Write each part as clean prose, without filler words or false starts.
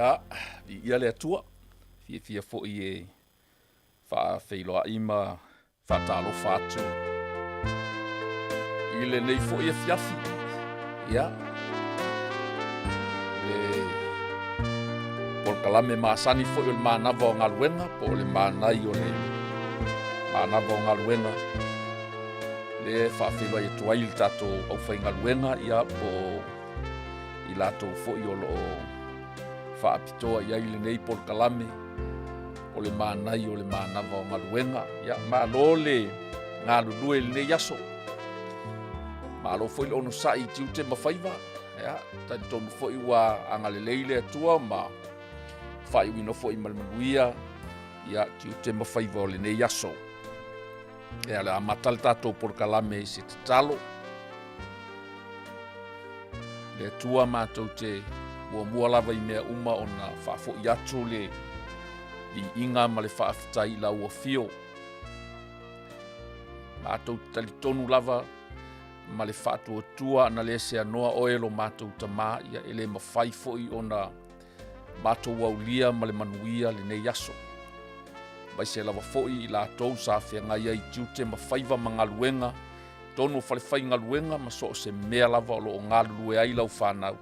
Ia, viia le Atua, fiafia foi e faafeiloai ma faatalofa atu i lenei foi afiafi. Ia, le polokalame masani foi o le manava o galuega po o le manai o le manava o galuega le faafeiloai atu ai le tatou aufaigaluega ia po o i latou foi o lo o faapitoa i ai lenei polokalame o le manai o le manava o galuega. Ia, malo le galulue i lenei aso. Malo foi le onosai i tiute ma faiva. Ia, talitonu foi ua agalelei le Atua ma faaiuina foi ma le manuia ia tiute ma faiva o lenei aso. Ia, le amata le tatou polokalame i se tatalo. Le Atua matou te muamua lava i mea uma ona faafoi atu le viiga ma le faafetai i lau afio. Matou te talitonu lava ma le faatuatua ana le seanoa oe lo matou Tamā, ia e le mafai foi ona matou aulia ma le manuia lenei aso. Aemaise lava foi i latou sa feagai ai i tiute ma faiva ma galuega, totonu o falefaigaluega ma so o se mea lava o lo o galulue ai lau fanau.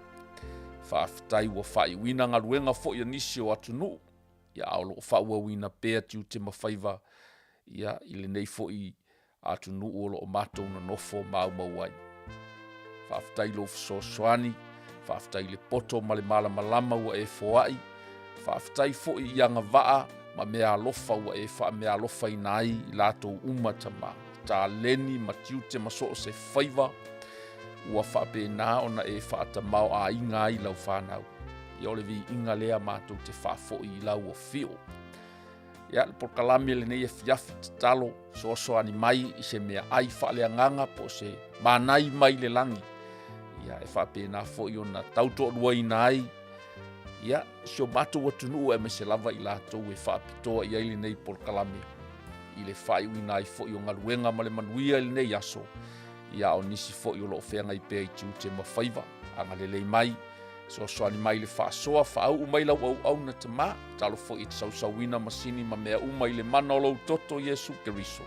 Faafetai ua faaiuina galuega foi a nisi o atunuu, ia a o lo o faaauauina pea tiute ma faiva ia i lenei foi atunuu o lo o matou nonofo maumau ai. Faafetai i lou fesoasoani, faafetai i le poto ma le malamalama ua e foai, faafetai foi i agavaa ma meaalofa ua e faameaalofaina ai i latou uma Tama, taleni ma tiute ma so o se faiva ua faapena ona e faatamaoaiga ai lau fanau. Ia o le viiga lea matou te faafoi i lau afio. Ia, le polokalame lenei afiafi tatalo fesoasoani mai i se meaai faaleagaga po o se manai mai le lagi. Ia, e faapena foi ona tautoaluaina ai ia si o matou atunuu aemaise lava i latou e faapitoa i ai lenei polokalame i le faaiuina ai foi o galuega ma le manuia i lenei aso. Ia, a o nisi foi o lo o feagai pea i tiute ma faiva, agalelei mai, Fesoasoani mai i le faasoa, faauu mai lau auauna Tamā, tatalo foi e te sausauina masini ma mea uma i le mana o lou toto Iesu Keriso.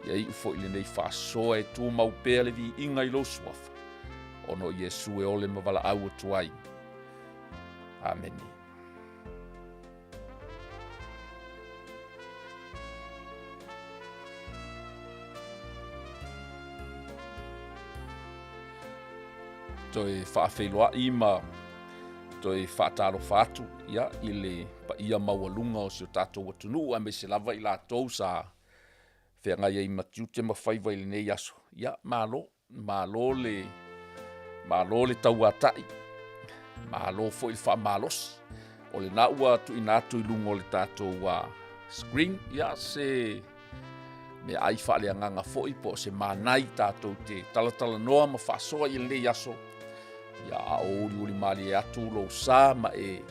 Ia iu foi lenei faasoa e tumau pea le viiga i lou suafa, ona o Iesu e ole ma valaau atu ai. Amene. Toe faafeiloai ma toe faatalofa atu ia, i le paia maualuga o si o tatou atunuu aemaise lava i latou sa feagai ai ma tiute ma faiva i lenei aso. Ia, malo. Malo le malo le tauatai, malo foi le faamalosi. O lena ua tuuina atu i luga o le tatou screen ia se meaai faaleagaga foi po o se manai tatou te talatalanoa ma faasoa i lenei aso. Ia a o uliuli malie atu lou sa ma e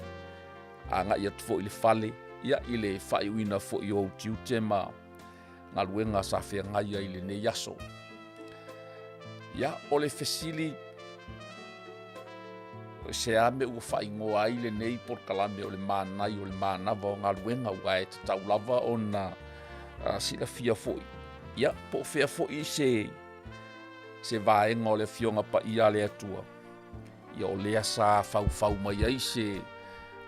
agai atu foi i le fale ia i le faaiuina foi o ou tiute ma galuega sa feagai ai i lenei aso. Ia, o le fesili, se a mea ua faaigoa ai lenei polokalame o le manai o le manava o galuega, aua e tatau lava ona silafia foi, ia, po o fea foi se, se vaega o le Afioga Paia a le Atua, ia o lea sa faufau mai ai se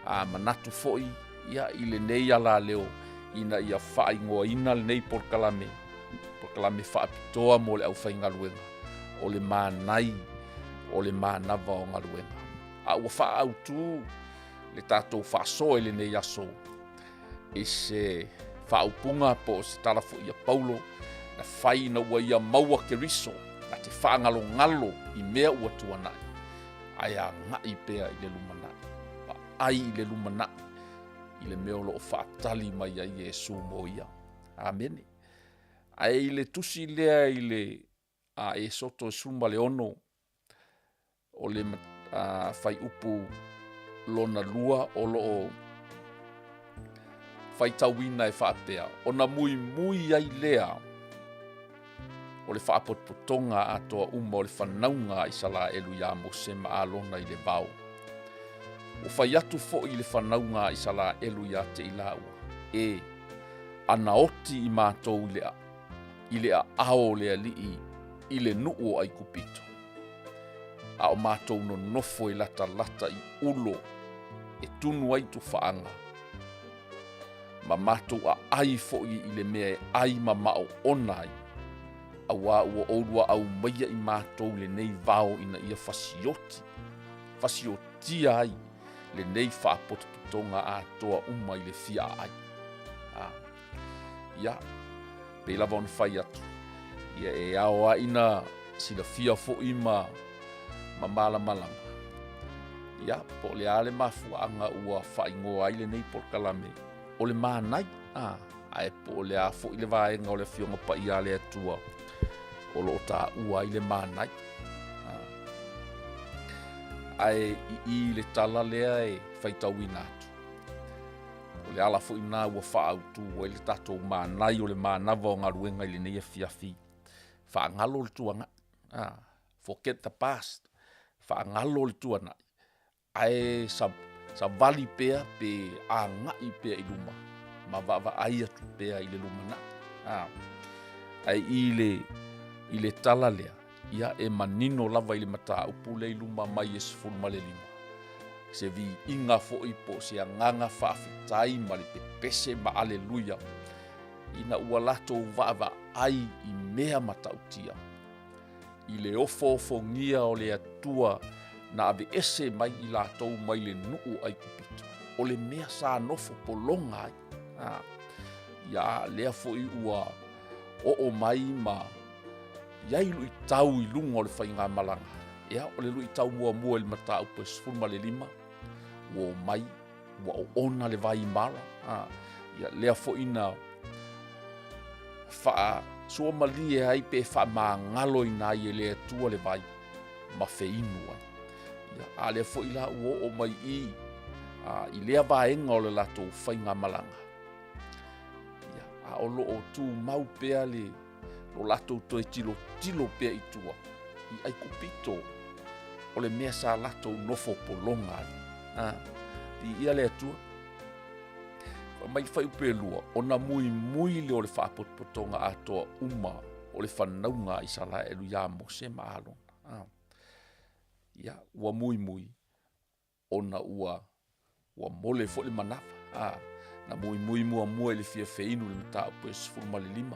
a manatu foi ia i lenei alaleo ina ia faaigoaina lenei polokalame, polokalame faapitoa mo le aufaigaluega, o le manai o le manava o galuega. A ua faaautu le tatou faasoa i lenei aso i se faaupuga po o se tala foi a Paulo na fai ina ua ia maua Keriso na te faagalogalo i mea ua tuanai, ae agai pea i le lumanai, vaai i le lumanai i le mea o lo o faatali mai ai Iesu mo ia. Amene. Ae i le tusi lea i le a Esoto 16, o le fuaiupu lona lua o lo o faitauina e faapea, ona muimui ai lea o le faapotopotoga atoa uma o le fanauga a Isalaelu iā Mose ma Alona i le vao. Ua fai atu foi le fanauga a Isaraelu ia te i lāua, E, ana oti i matou i le, i le aao o le alii i le nuu o Aikupito, a o matou nonofo e latalata i ulo e tunu ai tufaaga, ma matou aai foi i le mea e ai ma maoona ai, auā ua oulua aumaia i matou i lenei vao ina ia fasioti, fasiotia ai lenei faapotopotoga atoa uma i le fia aai. A, ia, pei lava ona fai atu, ia e ao lava ina silafia foi ma ma malamalama, ia, po o le a le mafuaaga ua faaigoa ai lenei polokalame o le Mānai, a, ae po o le a foi le vaega o le Afioga Paia a le Atua o lo o taua ai le Mānai. A, ae i i le tala lea e faitauina atu, o le ala foi lena ua faaautu ai le tatou Mānai o le manava o galuega i lenei afiafi, faagalo le tuanai, a, forget the past, faagalo le tuanai, ae savali pea pe agai pea i luma ma vaavaai atu pea i le lumanai. A, ae i le, i le tala lea, ia e manino lava i le mataupu lea i luma mai e 15, se viiga foi po o se agaga faafetai ma le pepese ma aleluia ina ua latou vaavaai i mea matautia i le ofoofogia o le Atua na aveese mai i latou mai le nuu o Aikupito, o le mea sa nofo pologa ai. A, ia lea foi ua oo mai ma i ai luitau i luga o le faigamalaga. Ia, o le luitau muamua i le mataupu e 15, ua omai ua oona le vai mala. A, ia lea foi na faasuamalie ai pe faamagaloina ai e le Atua le vai ma feinu ai. Ia, a lea foi la ua oo mai i a, i lea vaega o le latou faigamalaga. Ia, a o lo o tumau pea le lo latou toe tilotilo pea i tua i Aikupito o le mea sa latou nofo pologa ai. A, viia le Atua. Fai mai le fuaiupu e lua, ona muimui lea o le faapotopotoga atoa uma o le fanauga a Isaraelu iā Mose ma Arona. A, ia, ua muimui ona ua ua mole foi le manava, a, na muimui muamua i le fia feinu i le mataupu e 15,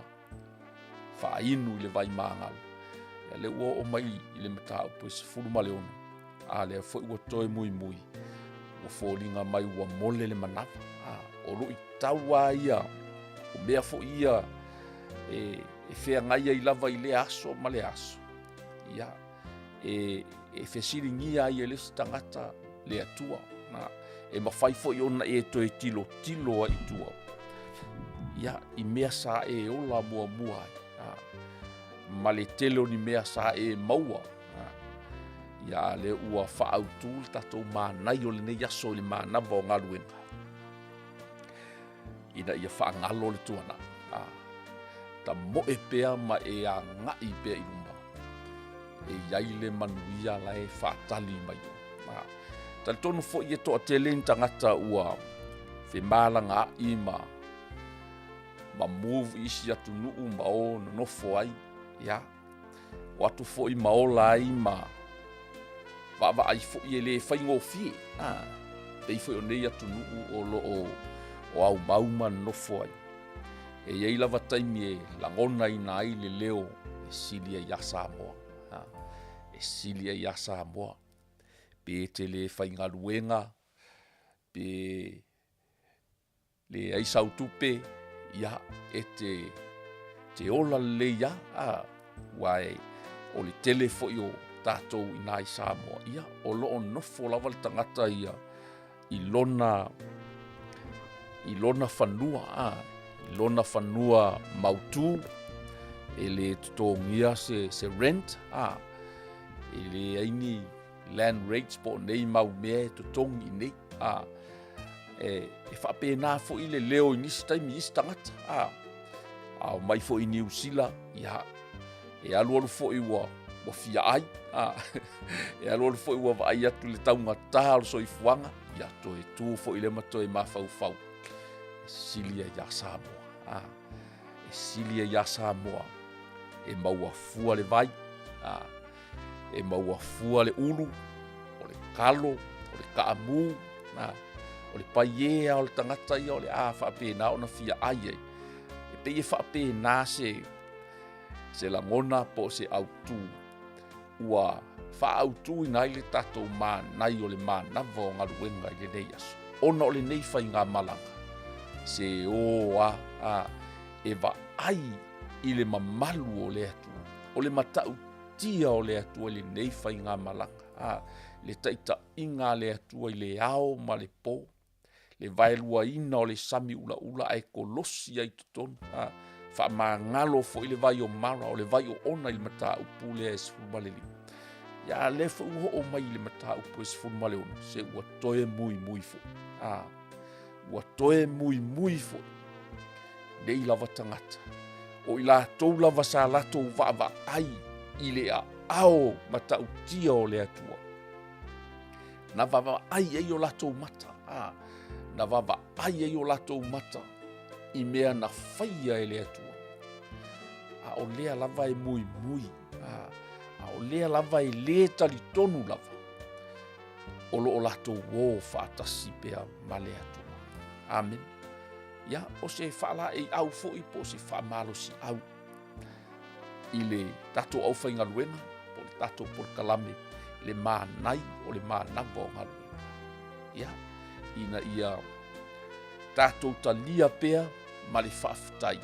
faainu i le vai magalo. Ia lea ua oo mai i le mataupu e 16, a lea foi ua toe muimui, ua foliga mai ua mole le manava. A, o luitau lava ia, o mea foi ia e, e feagai ai lava i lea aso ma lea aso. Ia, e, e fesiligia ai e le isi tagata le Atua. Na, e mafai foi ona e toe tilotilo ai i tua, ia, i mea sa e ola muamua ai, a, ma le tele o ni mea sa e maua, a, ia, a lea ua faaautu le tatou mānai o lenei aso i le manava o galuega, ina ia faagalo le tuanai, a, tamoe pea ma e agai pea i luma, e i ai le manuia la e faatali mai oe. A, talitonu foi e toatele ni tagata ua femalagaai ma ma move i isi atunuu ma o nonofo ai, ia, o atu foi ma ola ai ma vaavaai foi e le faigofie, a, pei foi o nei atunuu o lo o o aumau ma nonofo ai. E i ai lava taimi e lagonaina ai le leo e sili ai iā Samoa, a, e sili ai iā Samoa. Pe te le faigaluega, pe leai sau tupe, ia, e te, te ola lelei lava, a, aua e, o le tele foi o tatou i ina i Samoa, ia, o lo o nofo lava le tagata ia i lona i lona fanua, a, i lona fanua mautū, e le totogia se, se rent, a, e leai ni land rates po o nei mau mea e totogi i nei, a, e, e faapena foi le leo i nisi taimi i isi tagata, a, a omai foi i Niu Sila, ia, e alualu foi ua Ua fia ai, a, e alualu foi ua vaai atu i le taugata o le soifuaga, ia toe tu foi lea ma toe mafaufau, e sili ia iā Samoa, a, e sili ia iā Samoa e maua fua le vai, a, e maua fua le ulu, o le kalo, o le kaamu, a, o le paiē lava o le tagata ia o le a faapena ona fia ai ai. E pei e faapena se, se lagona po o se autū ua faaautuina ai le tatou manai o le manava o galuega i lenei aso. Ona o lenei faigamalaga, se o a, a e vaai i le mamalu o le Atua, o le matautia o le Atua i lenei faigamalaga, a, le taitaiga a le Atua i le ao ma le po, le vaeluaina o le sami ulaula ae kolosi ai i totonu, a, faamagalo foi le vai o Mara, o le vai oona i le mataupu lea e 15. Ia a lea foi ua oo mai i le mataupu e 16, se ua toe muimui foi. A, ua toe muimui foi nei lava tagata. O i latou lava sa latou vaavaai i le aao matautia o le Atua. Na vaavaai ai o latou mata, a, na vaavaai ai o latou mata i mea na faia e le Atua. A o lea lava e muimui, a, a o lea lava e lē talitonu lava, o lo o latou ō faatasi pea ma le Atua. Amene. Ia, o se faalaeiau foi po o se faamalosiau i le tatou aufaigaluega po o le tatou polokalame le manai o le manava o galuega. Ia, ina ia tatou talia pea ma le faafetai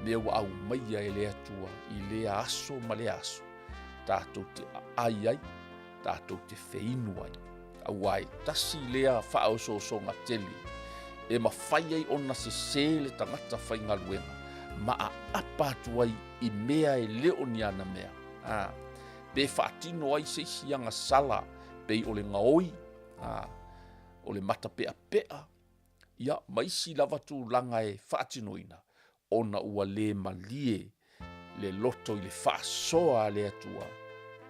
mea ua aumaia e le Atua i lea aso ma lea aso tatou te aai ai, tatou te feinu ai. Aua e tasi lea faaosoosoga tele e mafai ai ona sesē le tagata faigaluega ma aapa atu ai i mea e le o ni ana mea, a, pe faatino ai se isi agasala pei o le gaoi, a, o le matapeapea, ia, ma isi lava tulaga e faatinoina, ona ua lē malie le loto i le faasoa a le Atua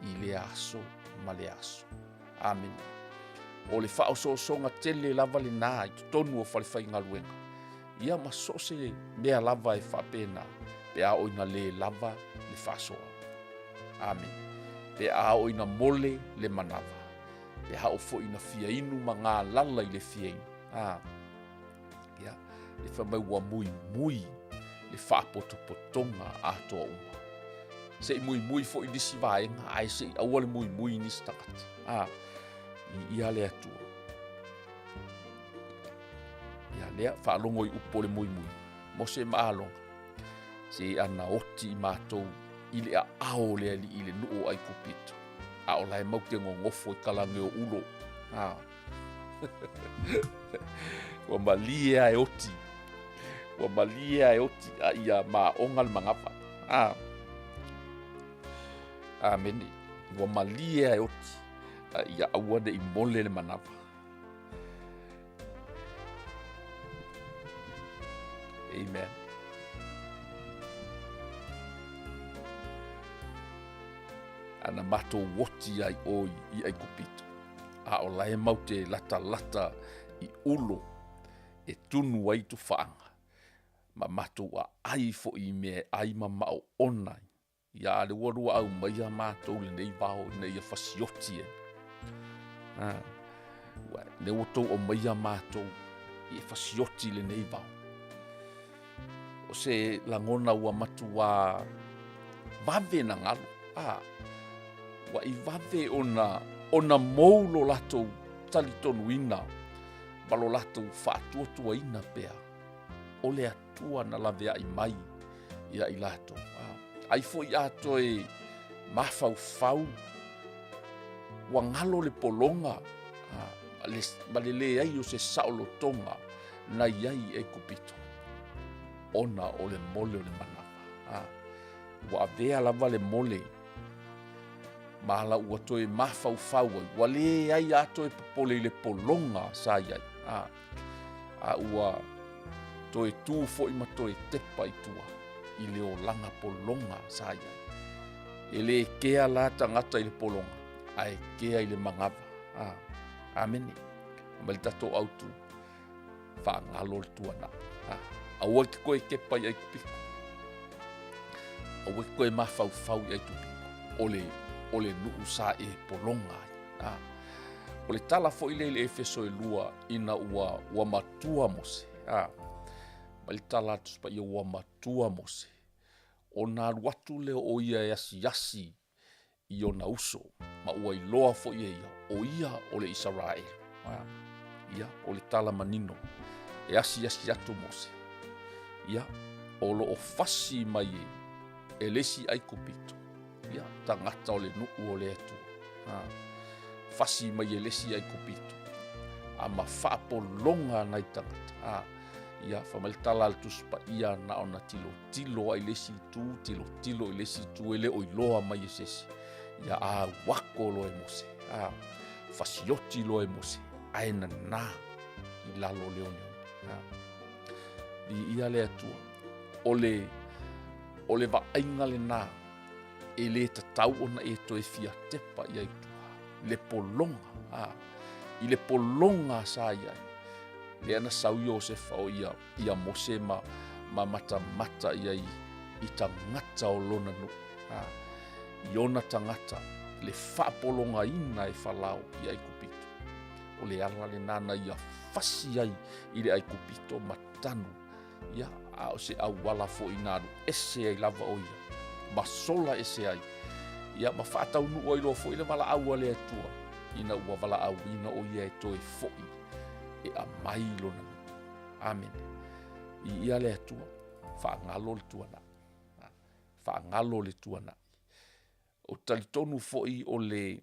i lea aso ma lea aso. Amene. O le faaosoosoga tele lava lenā i totonu o falefaigaluega, ia ma so o se mea lava e faapena, pe a oo ina lē lava le faasoa. Amene. Pe a oo ina mole le manava, pe a oo foi ina fia inu ma galala i le fia inu. A. Ia, le fai mai ua muimui le faapotopotoga atoa uma. Se i muimui foi nisi vaega, ae se i aua le muimui nisi tagata. A, i ia le Atua. Ia lea, faalogo i upu o le muimui. Mose ma Alona, se ana oti i matou i le aao o le Alii i le nuu o Aikupito, a o la e mau te gogofo i kalage o ulo. A. Ua malie a e oti. Ua malie a e oti a ia maonga le manava. A. Amene. Ua malie a e oti a ia aua ne i mole le manava. Amen. Ana matou oti ai oi i Aikupito. A o la e mau te latalata i ulo e tunu ai tufaaga, ma matou aai foi i mea e ai ma maoona ai. Ia a le ua lua aumaia matou lenei vao ina ia fasioti ai. A, ua, lea ua tou aumaia matou e fasioti lenei vao. O se lagona ua matuā vave na galo, a, ua i vave ona, ona mou lo latou talitonuina ma lo latou faatuatuaina pea o le Atua na laveai mai ia i latou. A, ai foi a toe mafaufau ua galo le pologa a, ma le, ma le leai o se saolotoga na i ai i Aikupito, ona o le mole o le manava. A, ua avea lava le mole ma ala ua toe mafaufau ai, ua leai a toe popole i le pologa sa i ai. A, a ua toe tu foi ma toe tepa i tua i le olaga pologa sa i ai. E lē kea la tagata i le pologa, ae kea i le manava. A, amene. Ma le tatou autu, faagalo le tuanai. A, aua e te toe kepa i Aikupito. Aua e te toe mafaufau i Aikupito. O le, o le nuu sa e pologa ai. A, o le tala foi lea i le Efeso e lua ina ua, ua matua Mose. A, ma le tala a le Tusi Paia ua matua Mose. Ona alu atu lea o ia e asiasi i ona uso, ma ua iloa foi e ia, o ia o le Isaraelu. Ia, o le tala manino, e asiasi atu Mose. Ia, o lo o fasi mai e, e le isi Aikupito, ia, tagata o le nuu o le Atua. Ha, fasi mai e le isi Aikupito, a ma faapologa nai tagata. Ha, Ia, fai mai le tala a le Tusi Paia, na ona tilotilo ai le isi itu, tilotilo i le isi itu, e le o iloa mai e se isi. Ia, a uako loa e Mose, a, fasioti loa e Mose, ae nanā i lalo o le oneone. A, viia le Atua. O le, o le vaaiga lenā, e lē tatau ona e toe fia tepa i ai i tua. Le pologa, a, i le pologa sa i ai, lea na sau Iosefa o ia, ia Mose ma, ma matamata i ai i tagata o lona nuu, a, i ona tagata, le faapologaina e Falao i Aikupito. O le ala lenā na ia fasi ai i le Aikupito ma tanu, ia, a o se auala foi na alu ese ai lava o ia, ma sola ese ai, ia, ma faataunuu ai loa foi le valaau a le Atua, ina ua valaauina o ia e toe foi e aumai lona nuu. Amene. Viia le Atua, faagalo le tuanai. Faagalo le tuanai. Ou te talitonu foi o le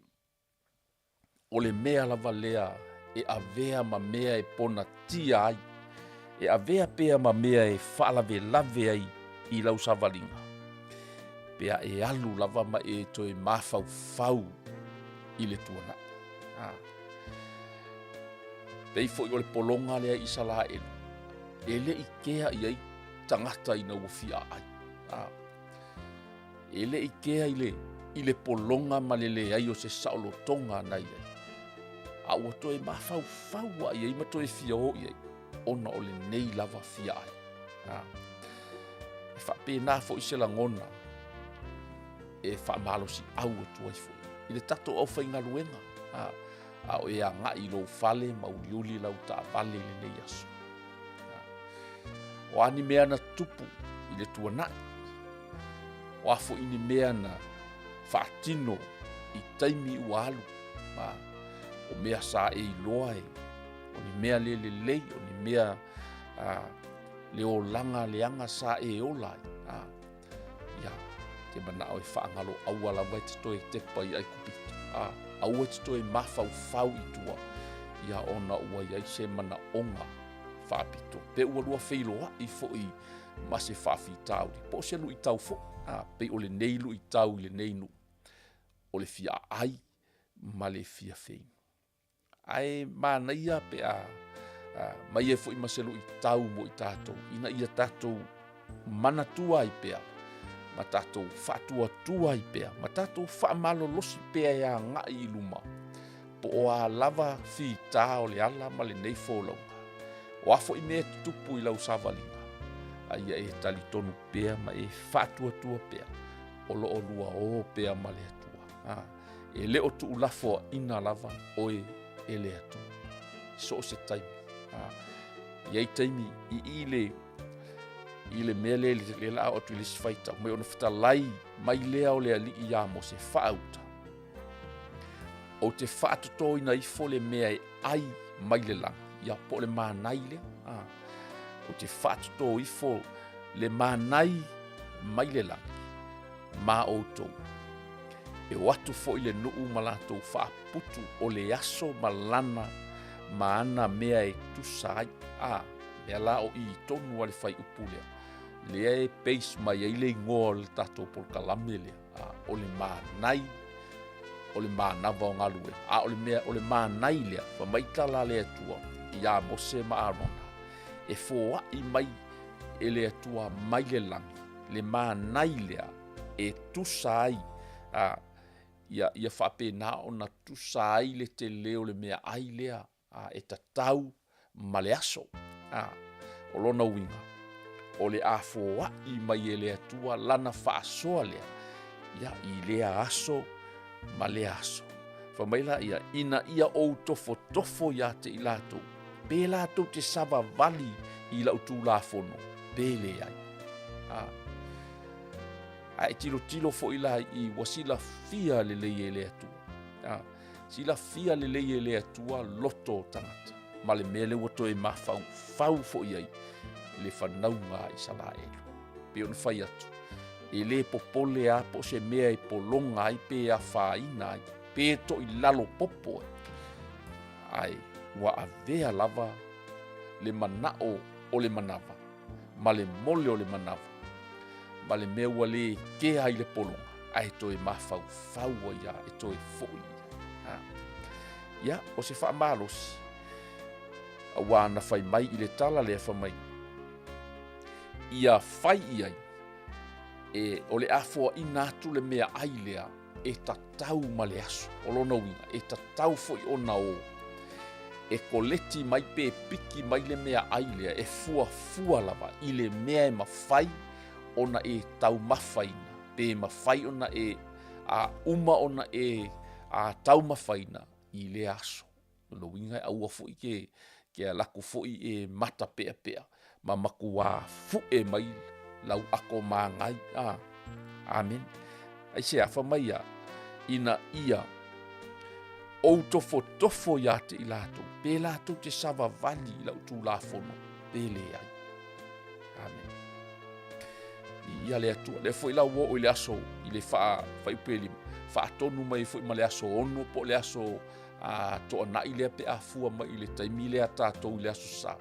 o le mea lava lea e avea ma mea e ponatia ai, e avea pea ma mea e faalavelave ai i lau savaliga, pe a e alu lava ma e toe mafaufau i le tuanai. A. Pei foi o le pologa lea i Isalaelu, e le i kea i ai tagata ina ua fia aai. A. E le i kea i le, i le pologa ma le leai o se saolotoga na i ai. A ua toe mafaufau lava i ai ma toe fia o i ai, ona o lenei lava fia ai. A. E faapena foi se lagona e faamalosiau atu ai foi i le tatou aufaigaluega. A, a o e agai i lou fale ma uliuli lau taavale i lenei aso. O a ni mea na tupu i le tuanai, o a foi ni mea na faatino i taimi ua alu, a, o mea sa e iloa e, o ni mea le lelei, o ni mea a, le olaga leaga sa e ola ai. A, ia, te manao e faagalo aua lava e te toe tepa i Aikupito. A, aua e te toe mafaufau i tua, ia ona ua i ai se manaoga faapitoa. Pe ua lua feiloai foi ma se faafitauli, po o se luitau foi, a, pei o lenei luitau i lenei nuu, o le fia aai ma le fia feinu. Ae manaia pe a mai ai foi ma se luitau mo i tatou, ina ia tatou manatua ai pea, ma tatou faatuatua ai pea, ma tatou faamalolosi pea e agai i luma, po o a lava fita o le ala ma lenei folauga. O a foi mea e tutupu i lau savaliga, a ia e talitonu pea ma e faatuatua pea, o lo o lua o pea ma le Atua. A. E le o tuulafoaina lava oe e le Atua. So o se taimi. A, i ai taimi i i le i le mea lea le la o atu i le isi faitau mai ona fetalai mai lea o le alii iā Mose faauta. Ou te faatotoina ifo le mea e ai mai le lagi, ia po o le manai lea. A, ou te faatoto ifo le manai mai le lagi ma outou. E o atu foi le nuu ma latou faaputu o le aso ma lana ma ana mea e tusa ai. A, mea la o i tonu a le faaiupu lea, lea e base mai ai le igoa o le tatou polokalame lea, a, o le manai, o le manava o galuega. A o le mea, o le manai lea, fai mai tala a le Atua iā Mose ma Arona, e foai mai e le Atua mai le lagi, le manai lea e tusa ai A, ia, ia faapena ona tusa ai le tele o le meaai lea a, e tatau ma le aso. A, o lona uiga, o le a foai mai e le Atua lana faasoa lea, ia, i lea aso ma lea aso. Fai mai laia, ina ia ou tofotofo ia te i latou, pe latou te savavali i lau Tulafono, pe leai. A, a e tilotilo foi la i ua silafia lelei e le Atua. A, silafia lelei e le Atua loto o tagata, ma le mea lea ua toe mafaufau foi ai le fanauga a Isaraelu. Pei ona fai atu, e le popole a po o se mea e pologa ai pe afaina ai, pe toilalo popo ai, ae ua avea lava le manao o le manava ma le mole o le manava ma le mea ua le kea i le pologa, ae toe mafaufau ai lava e toe foi ia. Ia, o se faamalosi, auā na fai mai i le tala lea fai mai, ia fai i ai, e, o le a foaina atu le meaai lea e tatau ma le aso. O lona uiga, e tatau foi ona o e koleti mai pe piki mai le meaai lea e fuafua lava i le mea e mafai ona e taumafaina, pe mafai ona e a uma ona e a taumafaina i lea aso. O lona uiga e aua foi ke, ke alaku foi e mata peapea ma makuā fuʻe mai lau ako magai. A, amen. Aisea, fai mai ia, ina ia ou tofotofo ia te i latou, pe latou te savavali i lau Tulafono, pe leai. Amen. Viia le Atua. Lea foi la ua oo i le aso, i le faa, fuaiupu e lima, faatonu mai foi ma le aso 6 po o le aso a toanai lea pe a fua mai i le taimi lea tatou i le aso Sa.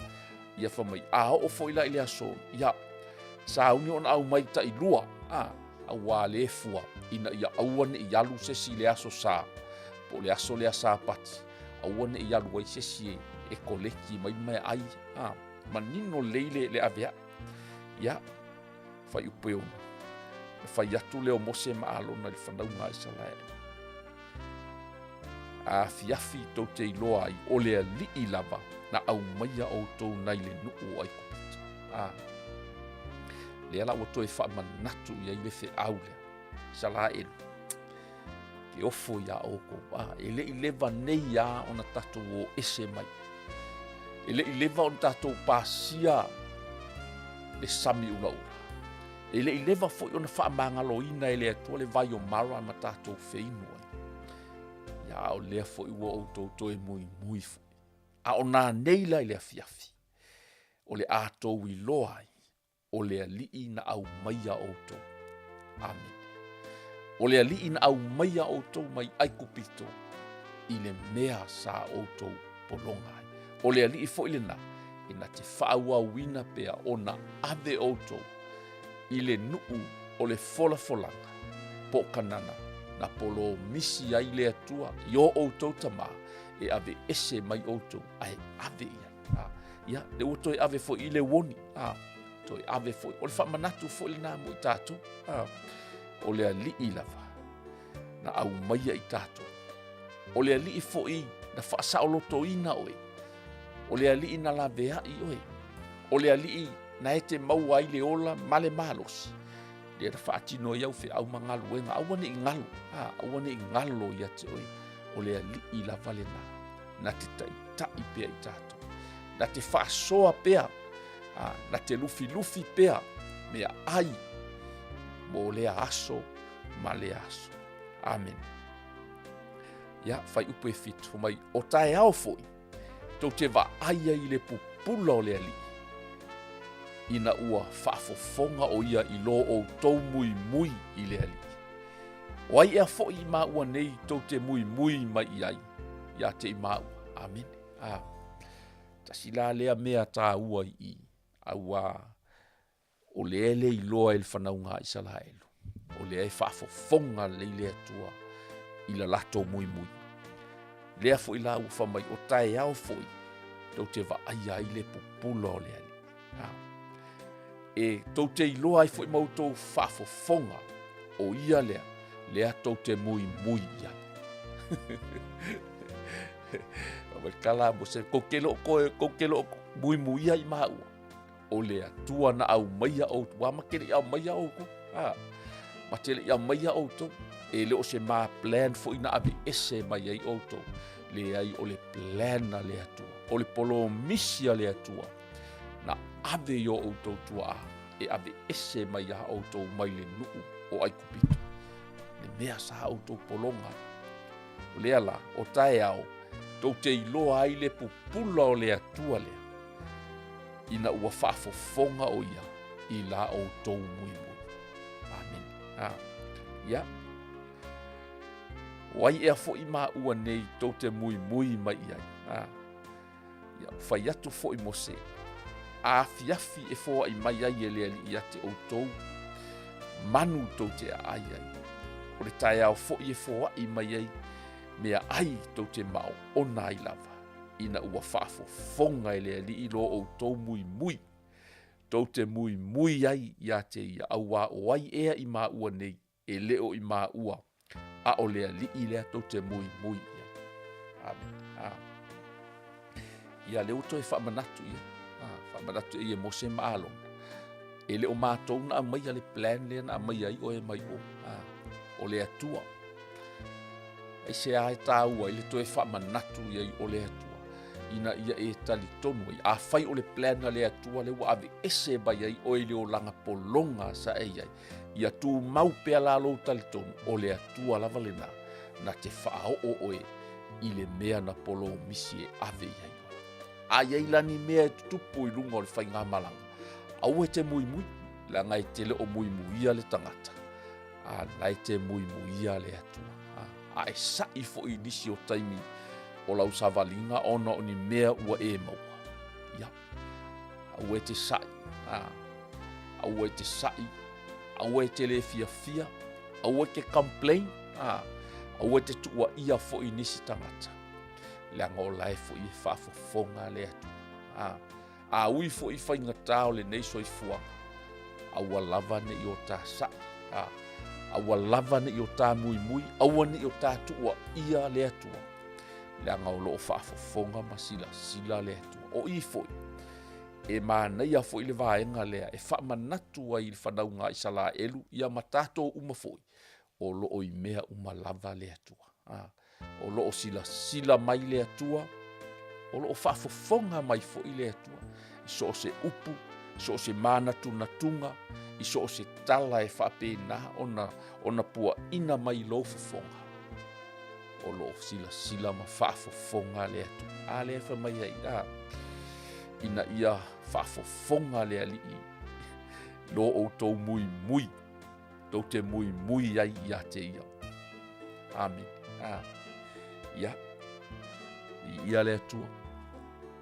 Ia fai mai, a oo foi la i le aso, ia, sauni ona aumai tailua, a, auā le fua, ina ia aua ne i alu se isi i le aso Sa, po o le aso lea Sapati, aua ne i alu ai se isi e, e koleki mai meaai, a, manino lelei le, le aveaʻi. Ia, fuaiupu e 6. Na fai atu lea o Mose ma Alona i le fanauga a Isaraele. A afiafi tou te iloa ai o le Alii lava na aumaia outou nai le nuu o Aikupito. A, lea la ua toe faamanatu i ai le feau lea. Isaraelu, ke ofo iā outou. A, e le i leva nei a ona tatou o ese mai. E le i leva ona tatou pasia le sami ulaula. E le i leva foi ona faamagaloina e le Atua le vai o Mara ma tatou feinu ai. Ia, a o lea foi ua outou toe muimui foi. A o nanei la i le afiafi, o le a tou iloa ai o le Alii na aumaia outou. Amene. O le Alii na aumaia outou mai Aikupito i le mea sa outou pologa ai. O le Alii foi lena e na te faaauauina pea ona ave outou i le nuu o le folafolaga po o Kanana na polomisi ai le Atua i o outou tamā e ave ese mai outou ae ave i ai. A, ia, lea ua toe ave foi i le uoni. A, toe ave foi. O le faamanatu foi lena mo i tatou. A, o le Alii lava na aumaia i tatou. O le Alii foi na faasaolotoina oe. O le Alii na laveai oe. O le Alii na e te maua ai le ola ma le malosi. Lea na faatino ai au feau ma galuega. Aua ne i galo. A, aua ne i galo ia te oe. O le Alii lava lena. Na te taita'i pea i tatou. Na te faasoa pea. A, na te lufilufi pea meaai mo lea aso ma lea aso. Amene. Ia, fuaiupu e 7, fai mai, o taeao foi, tou te vaai ai i le pupula o le Alii, ina ua faafofoga o ia i lo outou muimui i le Alii. O ai ea foi i maua nei tou te muimui mai i ai, ia te i maua. Amene. A, tasi la lea mea tāua i i, auā o lea e le iloa e le fanauga a Isaraelu, o lea e faafofoga lelei le Atua i la latou muimui. Lea foi la ua fai mai, o taeao foi tou te vaaia ai le pupula o le Alii. A, e tou te iloa ai foi ma outou faafofoga, o ia lea, Lea tou te muimui i ai. O le tala a Mose, kou te le o toe, kou te le o muimuia i māua. O le Atua na aumaia outou, ua ma te le i aumaia outou. A, ma te le i aumaia outou. E le o se ma plan foi na aveese mai ai outou. Leai, o le plan a le Atua, o le polomisi a le Atua, na ave i o outou tuaa e aveese mai iā outou mai le nuu o Aikupito, le mea sa outou pologa ai. O lea la, o taeao, tou te iloa ai le pupula o le Atua lea, ina ua faafofoga o ia i la outou muimui. Amene. A, ia. O ai ea foi maua nei tou te muimui mai i ai? A, ia, fai atu foi Mose, a afiafi e foai mai ai e le Alii ia te outou, manu tou te aai ai. O le taeao foi e foai mai ai meaai tou te maoona ai lava, ina ua faafofoga e le Alii lo outou muimui, tou te muimui ai ia te ia, auā o ai ea i maua nei e le o i māua, a o le Alii lea tou te muimui i ai. Amen. A. Ia, lea ua toe faamanatu ia. A, faamanatu ia e Mose ma Alona. E le o mātou na aumaia le plan lea na aumaia ai oe mai o. A, o le Atua. Aisea e tāua ai le toe faamanatu i ai o le Atua ina ia e talitonu ai. Afai o le plan a le Atua lea ua aveese mai ai oe i le olaga pologa sa e i ai, Ia tumau pea la lou talitonu, o le Atua lava lena, na te faaoo oe i le mea na polomisi e ave i ai oe. A i ai la ni mea e tutupu i luga o le faigamalaga, aua e te muimui, leaga e te le o muimuia le tagata, a na e te muimuia le Atua. A, a e saʻi foi i nisi o taimi o lau savaliga ona o ni mea ua e maua. Ia, aua e te saʻi, a, aua e te saʻi, aua e te le fiafia, aua e te complain, a, aua e te tuuaia foi i nisi tagata, leaga o la e foi e faafofoga le Atua. A, a ui foi i faigata o lenei soifuaga, aua lava ne i o ta saʻi, a, aua lava ne i o ta muimui, aua ne i o ta tuuaia le Atua, leaga o lo o faafofoga ma silasila le Atua. O i foi, E manaia foi le vaega lea e faamanatu ai i le fanauga a Isalaelu ia ma tatou uma foi, o lo o i mea uma lava le Atua. A, o lo o silasila mai le Atua, o lo o faafofoga mai foi le Atua i so o se upu, i so o se manatunatuga, i so o se tala e faapena ona, ona puaina mai i lou fofoga. O lo o silasila ma faafofoga le Atua. A lea e fai mai ai, a, ina ia faafofoga le Alii lo outou muimui, tou te muimui ai ia te ia. Amene. A, ia, viia le Atua.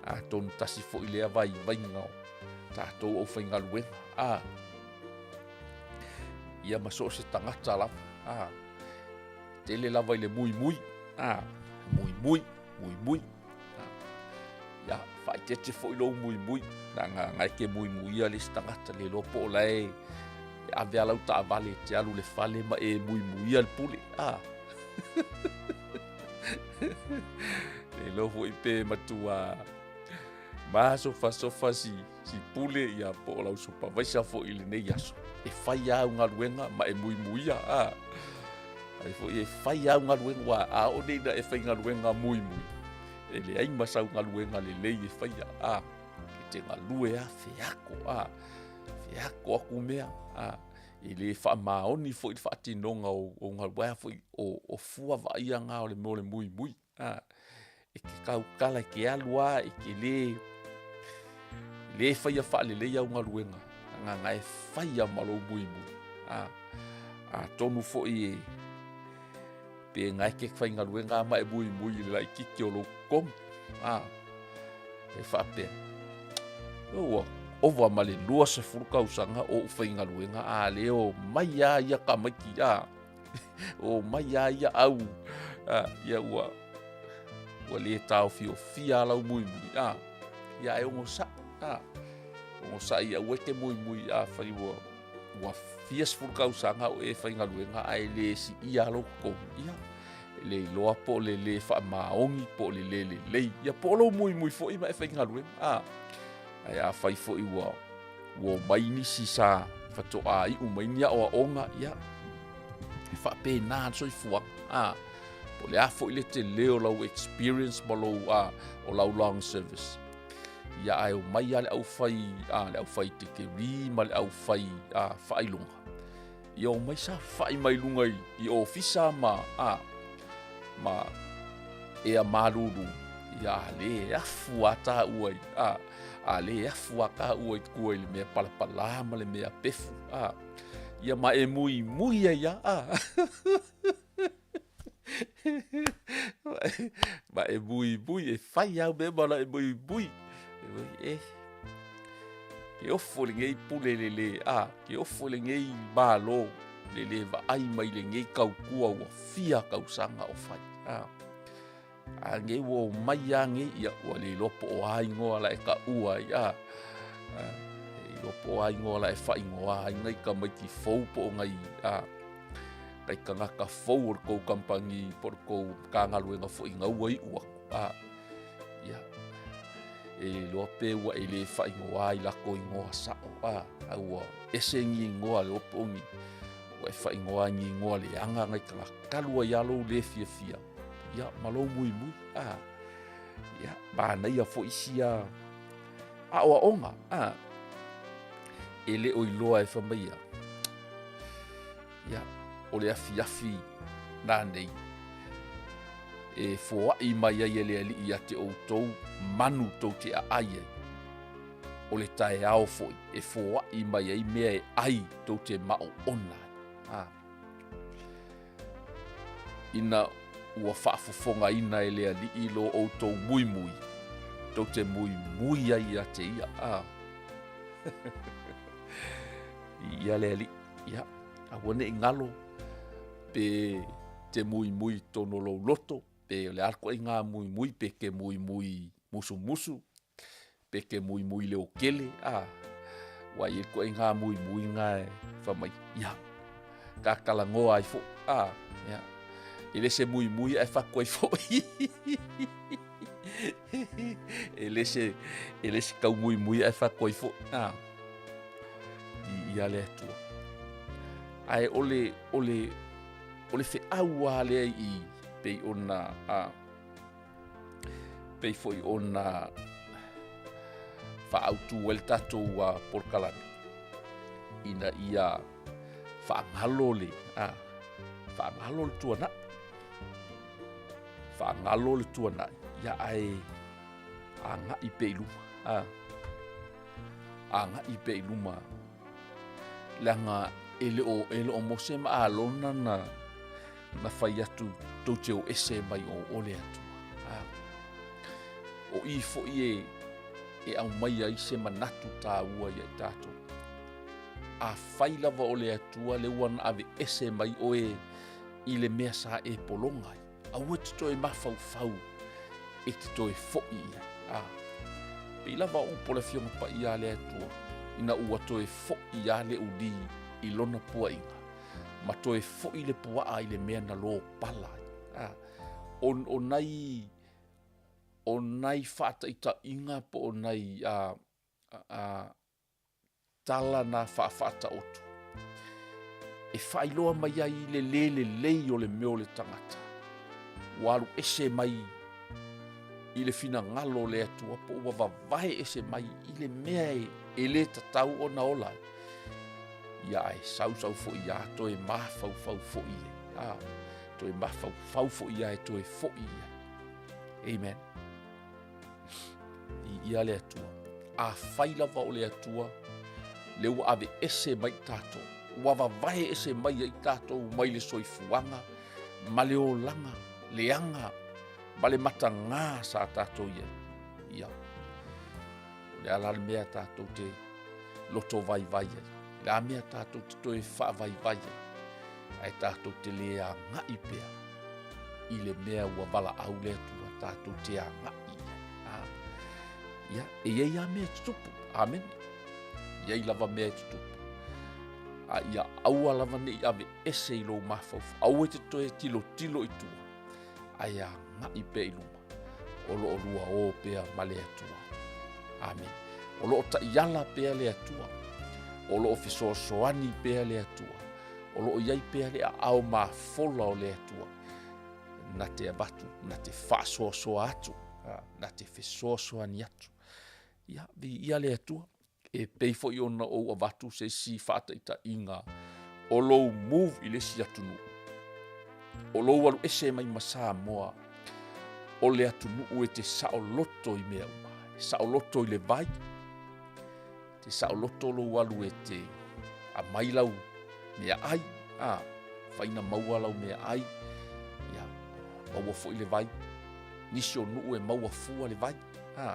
Atonu tasi foi lea vaivaiga o tatou aufaigaluega. A, ia ma so o se tagata lava. A, Tele lava i le muimui, a, muimui, muimui. A, ia, faaeteete foi lou muimui, leaga na e te muimuia le isi tagata, le iloa po o la e ave a lau taavale e te alu i le fale ma e muimuia le pule. A. Le iloa foi pe matua masofasofa si si pule ia po o lau supervisor foi i lenei aso e fai au galuega ma e muimuia a ai foi e fai au galuega ua a o nei na e fai galuega muimui e leai ma sau galuega lelei e faia a e te galue a feako a feako aku mea a e le faamaoni foi le faatinoga o, o galuega foi o, o fua vaaia ngā o le mea o le muimui A, e te tautala, e te alu a, e te lē, lē faia faalelei au galuega, leaga e faia ma lou muimui. A, atonu foi e, pe na e te faigaluega ma e muimui i le laitiiti o lou totogi. A, e faapea, ua ova ma le 20 tausaga o ou faigaluega, a lea o mai a ia tamaiti, a, o mai a ia au, a, ia ua, ua le taofiofia lau muimui, a, ia e ogosaʻi, a, ogosaʻi aua e te muimui afai ua, Ua fia sefulu tausaga o e faigaluega ae le siia lou totogi, ia e le iloa po o le le faamaoni po o le le lelei, ia po o lou muimui foi ma e faigaluega a. Ae afai foi ua omai nisi sa faatoa iu mai ni aoaoga, ia e faapena le soifuaga a. Po o le a foi le tele o lau experience ma lou a, o lau long service, ia ae omai lava le aufai a, le aufai tikeri ma le aufai a, faailoga, ia omai saofafai mai luga i, i ofisa ma a, ma ea malulu, ia a le afu a tāua i, a, a le afu a tāua i tua i le mea palapala ma le mea pefu, a, ia ma e muimui ai a, a. Ma e muimui, e fai au mea ma la e muimui. E, ke ofo lenei pule le le, a, ke ofo lenei malo le le vaai mai lenei tautua ua fia tausaga o fai. A, a nei ua omai a nei, ia ua le iloa po o a igoa la e taua ai, a, a, le iloa po o a igoa la e faaigoa ai nai tamaiti fou po o nai, a, nai tagata fou o le tou kamupani po o le tou Matagaluega foi na ua iu atu, a, ia, e iloa pe ua e le faaigoa i latou igoa sao, a, a ua ese ni igoa le po o ni, ua e faaigoa i ni igoa leaga nai tagata, talu ai lava lou le fiafia, ia, ma lou muimui, a, ia, manaia foi sia aoaoga, a, e le o iloa e fai mai ia, ia, o le afiafi nanei e foai mai ai e le Alii ia te outou manu tou te aai ai, o le taeao foi e foai mai ai mea e ai tou te maoona ai. A. Ina ua faafofogaina e le Alii lo outou muimui, tou te muimui ai ia te ia. A. Ia le Alii, ia, aua ne i galo pe te muimui i totonu o lou loto, pe o le a le ituaiga muimui, pe te muimui musumusu, pe te muimui leotele, a, aua e i ai le ituaiga muimui lena e fai mai, ia, ta talanoa ai foi, a, ia, e le se muimui ae fatu ai foi. E le se, e le se tau muimui ae fatu ai foi, a, i ia le Atua. Ae o le, o le, o le feau lava lea i pei ona, a, pei foi ona faaautu ai le tatou polokalame ina ia faagalo le, a, faagalo le tuanai, faagalo le tuanai, ia ae agai pea i luma, a, agai pea i luma leaga e le o, e le o Mose ma Alona na, na fai atu tou te o ese mai o o le Atua. A, o i foi e, e aumai ai se manatu tāua ia i tātou. Afai lava o le Atua le ua na aveese mai oe i le mea sa e pologa ai, aua e te toe mafaufau e te toe foi i ai. A, pei lava o upu o le Afioga Paia a le Atua, ina ua toe foi lava le uli i lona puaiga, ma toe foi le puaa i le mea na lopala ai. A, o, o nai, o nai faataitaiga po o nai a, a, tala na faafaataoto e faailoa mai ai le lē lelei o le mea o le tagata ua alu ese mai i le finagalo o le Atua po ua vavae ese mai i le mea e, e lē tatau ona ola ai. Ia ae sausau foi ia toe mafaufau foi e, a, toe mafaufau foi ia e toe foi i ai. Amen. Viia le Atua. Afai lava o le Atua le ua aveese mai tatou, ua vavae ese mai ai tatou mai le soifuaga ma le olaga leaga ma le matagā sa tatou i ai. Ia, o le a la le mea tatou te loto vaivai ai, le a mea tatou te toe faavaivai ai, ae tatou te le agai pea i le mea ua valaau le Atua tatou te agai i ai. A, ia, e i ai lava mea e tutupu. Amene. E i ai lava mea e tutupu. A ia aua lava ne i aveese i lou mafaufau, aua e te toe tilotilo i tua, ae agai pea i luma, o lo o lua o pea ma le Atua. Amene. O lo o taiala pea le Atua, o lo o fesoasoani pea le Atua, o lo o i ai pea le aao mafola o le Atua, na te avatu, na te faasoasoa atu, na te fesoasoani atu. Ia, viia le Atua, e pei foi ona ou avatu se isi faataitaiga o lou move i le isi atunuu, o lou alu ese mai ma Samoa, o le atunuu e te saoloto i mea uma, e saoloto i le vai, te saoloto lou alu e te aumai lau meaai, a, mafai ona maua lau meaai, ia, maua foi le vai. Nisi o nuu e maua fua le vai, a,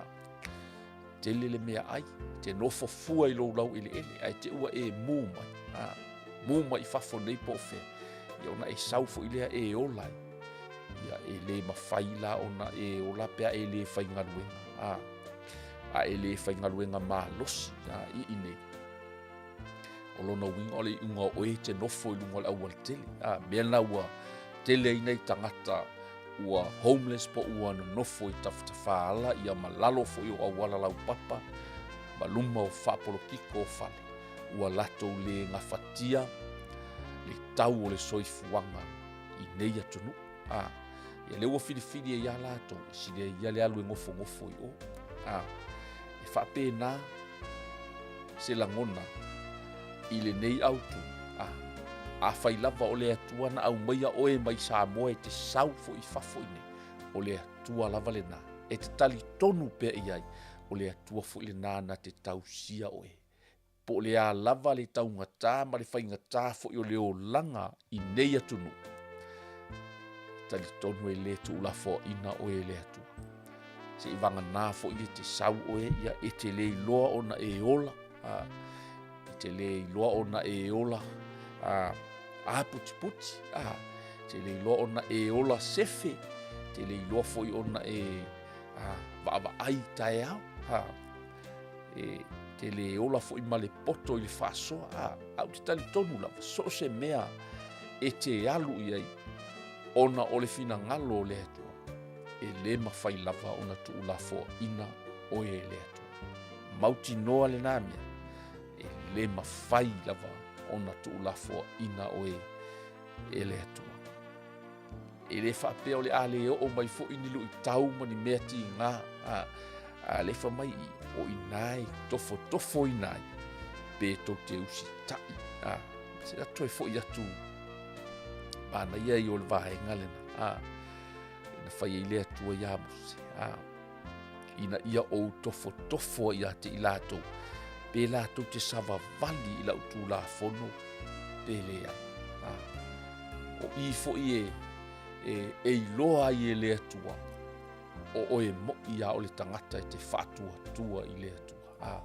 tele le meaai, te nofo fua i lou laueleele, ae te ua e mū mai, a, mū mai i fafo nei po o fea, ia ona e sau foi lea e ola ai. Ia, e le mafai la ona e ola pe a e le faigaluega, a, a e le faigaluega malosi, a, i inei. O lona uiga o le iuga o oe e te nofo i luga o le aualatele. A, mea lena ua tele ai nai tagata ua homeless po ua nonofo i tafatafaala ia ma lalo foi o auala laupapa ma luma o faapolokiko o fale. Ua latou le gafatia le tau o le soifuaga i nei atunuu. A, ia lea ua filifili ai lava latou, e sili ai ia le alu e nofonofo i o. A, e faapena se lagona i lenei autu. A, afai lava o le Atua na aumaia oe mai Samoa e te sau foi i fafo i nei, o le Atua lava lena e te talitonu pea i ai, o le Atua foi lena na te tausia oe. Po o le a lava le taugata ma le faigata foi o le olaga i nei atunuu, e talitonu e le tuulafoaina oe e le Atua. Seivagana foi e te sau oe, ia e te le iloa ona e ola, a, e te le iloa ona e ola a, aputiputi, a, te le iloa ona e ola sefe, te le iloa foi ona e a, vaavaai taeao, a, e te le ola foi ma le poto i le faasoa, a, ae ou te talitonu lava, so o se mea e te alu i ai, ona o le finagalo o le Atua, e le mafai lava ona tuulafoaina oe e le Atua. Mautinoa lena mea, e le mafai lava ona tuulafoaina oe e le Atua. E le faapea o le a le oo mai foi ni luitau ma ni mea tiga, a, a lefa mai i, o i nā e tofotofoina ai, pe tou te usitai, a, se atu e foi atu manaia ia o le vaega lena, a, na fai ai le Atua iā Mose, a, ina ia ou tofotofo ai ia te i latou, pe latou te savavali i lau Tulafono, pe leai. A, o i foi e, e, e iloa ai e le Atua, o oe moʻi a o le tagata e te faatuatua i le Atua. A,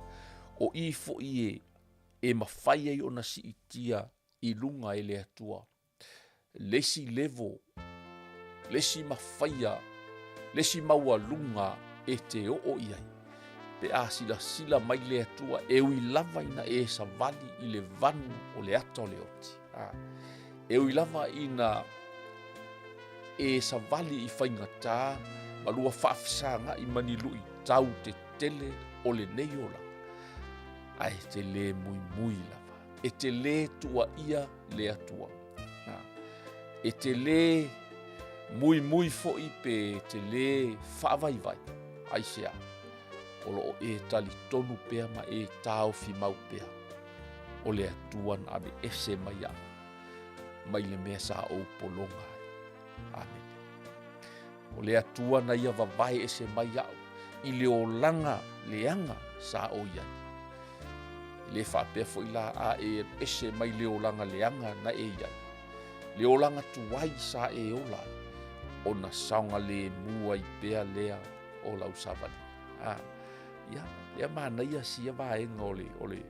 o i foi e, e mafai ai ona siitia i luga e le Atua le isi level, le isi mafaia, le isi maualuga e te oo i ai. Pe a silasila mai le Atua, e ui lava ina e savali i le vanu o le ata o le oti. A, e ui lava ina e savali i faigata ma lua faafesagai ma ni luitau tetele o lenei olaga, ae te le muimui lava. E te lē tuuaia le Atua. Na. E te lē muimui foi pe te lē faavaivai. Aisea? O lo o e talitonu pea ma e taofi mau pea o le Atua na aveese mai iaʻu mai le mea sa ou pologa ai. Amene. O le Atua na ia vavae ese mai iaʻu i le olaga leaga sa ou i ai. E le faapea foi la a e ese mai le olaga leaga na e i ai, le olaga tuai sa e ola ai, ona saogalemu ai pea lea o lau savaliga. A, ia, lea manaia sia vaega o le, o le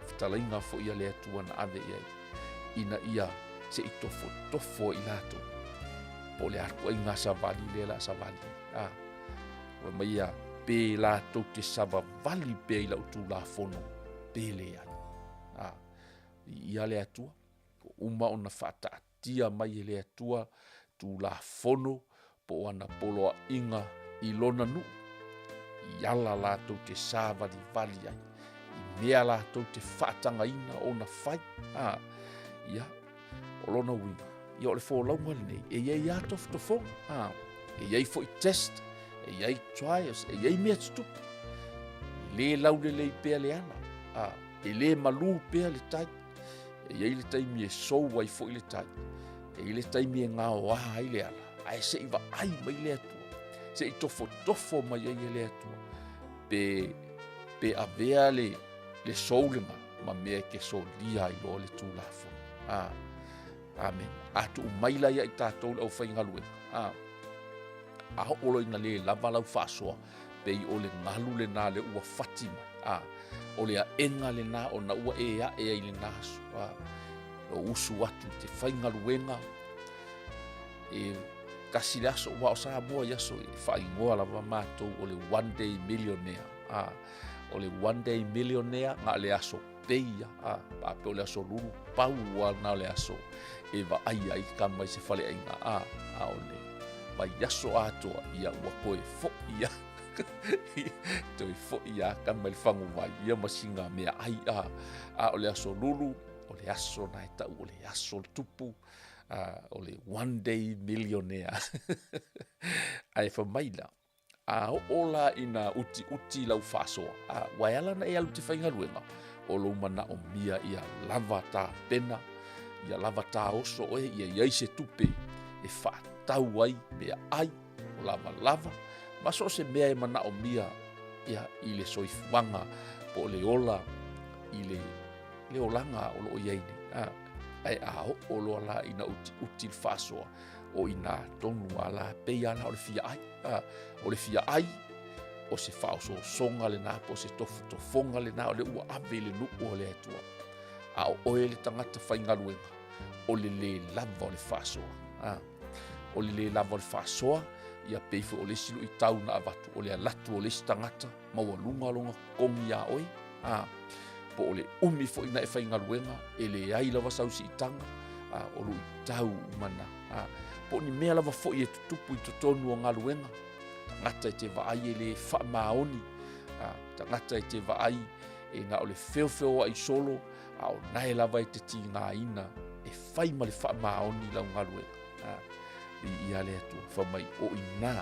fetalaiga foi a le Atua na ave i ai, ina ia se i tofotofo i latou, po o le a ituaiga savali lea o le a savali ai. A, fai mai ia, pe latou te savavali pea i lau Tulafono, pe leai. A. Viia le Atua, ua uma ona faataatia mai e le Atua Tulafono po o ana poloaiga i lona nuu, i ala latou te savalivali ai, i mea latou te faatagaina ona fai. A, ia, o lona uiga, ia o le folauga lenei, e i ai lava tofotofoga, a, e i ai foi test, e i ai trials, e i ai mea tutupu. E le laulelei pea le ala, a, e le malū pea le tai, E i ai le taimi e sou ai foi le tai, e i ai le taimi e gaoa ai le ala, ae se i vaai mai le Atua, se i tofotofo mai ai e le Atua, pe, pe avea le, le sou lena ma mea e ke solia ai loa le Tulafono. Ah, amen. A tuu mai la ia i tatou le aufaigaluega, ah, a oo loa ina le lava lau faasoa, pei o le galu lena lea ua fati mai, a, o le aega lena ona ua e ae ai i lena aso, a, lou usu atu i te faigaluega, e tasi le aso, aua o Samoa i aso e faaigoa lava matou o le one day millionaire, a, o le one day millionaire na o le aso pei ia, a, faapea o le aso lulu, pau lava lena o le aso e vaaia ai kama i se faleaiga, a, a o le vaiaso atoa, ia ua toe foi ia, toe foi ia kama i le faguvai, ia ma sina meaai, a, a o le aso lulu, o le aso na e tau o le aso le tupu, a, o le one day millionaire. Ae fai mai la, A oo la ina utiuti lau faasoa, a, ua e ala ona e alu i te faigaluega, o lou manaomia ia lava tapena, ia lava taoso oe, ia i ai se tupe e faatau ai meaai, o lavalava, ma so o se mea e manaomia ia, i le soifuaga po o le ola i le, le olaga o lo o i ai nei. A, ae a oo loa la ina utiuti le faasoa, o i inā tonu a la, pei lava la o le fia ai. A, o le fia ai, o se faaosoosoga lena po o se tofotofoga lena o lea ua ave i le nuu o le Atua. A o oe le tagata faigaluega, o le lē lava o le faasoa. A, o le lē lava o le faasoa, ia pei foi o le isi luitau na avatu, o le alu atu o le isi tagata maualuga lona totogi iā oe, a, po o le umi foi na e faigaluega, e leai lava sau siitaga, a, o luitau uma na, a, po o ni mea lava foi e tutupu i totonu o galuega, tagata e te vaai e le faamaoni, a, tagata e te vaai e na o le feofeoai solo, a o nae lava e te tigaina e fai ma le faamaoni lau galuega. A, viia le Atua, fai mai o i inā,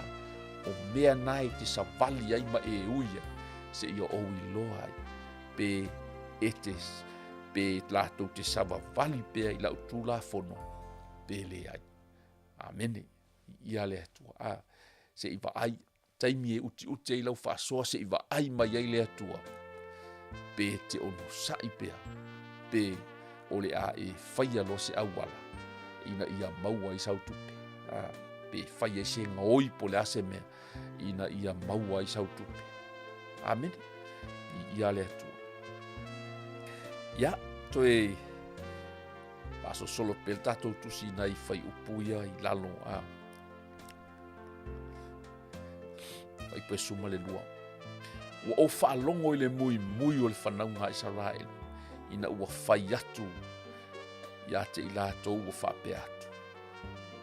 o mea na e te savali ai ma e ui ai, seia ou iloa ai, pe e te, pe latou te savavali pea i lau Tulafono, pe leai. Amene. Viia le Atua. A, se i vaai, taimi e utiuti ai lau faasoa se i vaai mai ai le Atua, pe te onosai pea, pe o le a e faia loa se auala ina ia maua ai sau tupe, a, pe fai ai se gaoi po o le a se mea ina ia maua ai sau tupe. Amene. Viia le Atua. Ia, toe faasolosolo pea le tatou tusi nai fuaiupu ia i lalo, a, Fuaiupu 12. Ua ou faalogo i le muimui o le fanauga a Isaraelu, ina ua fai atu ia te i latou ua faapea atu,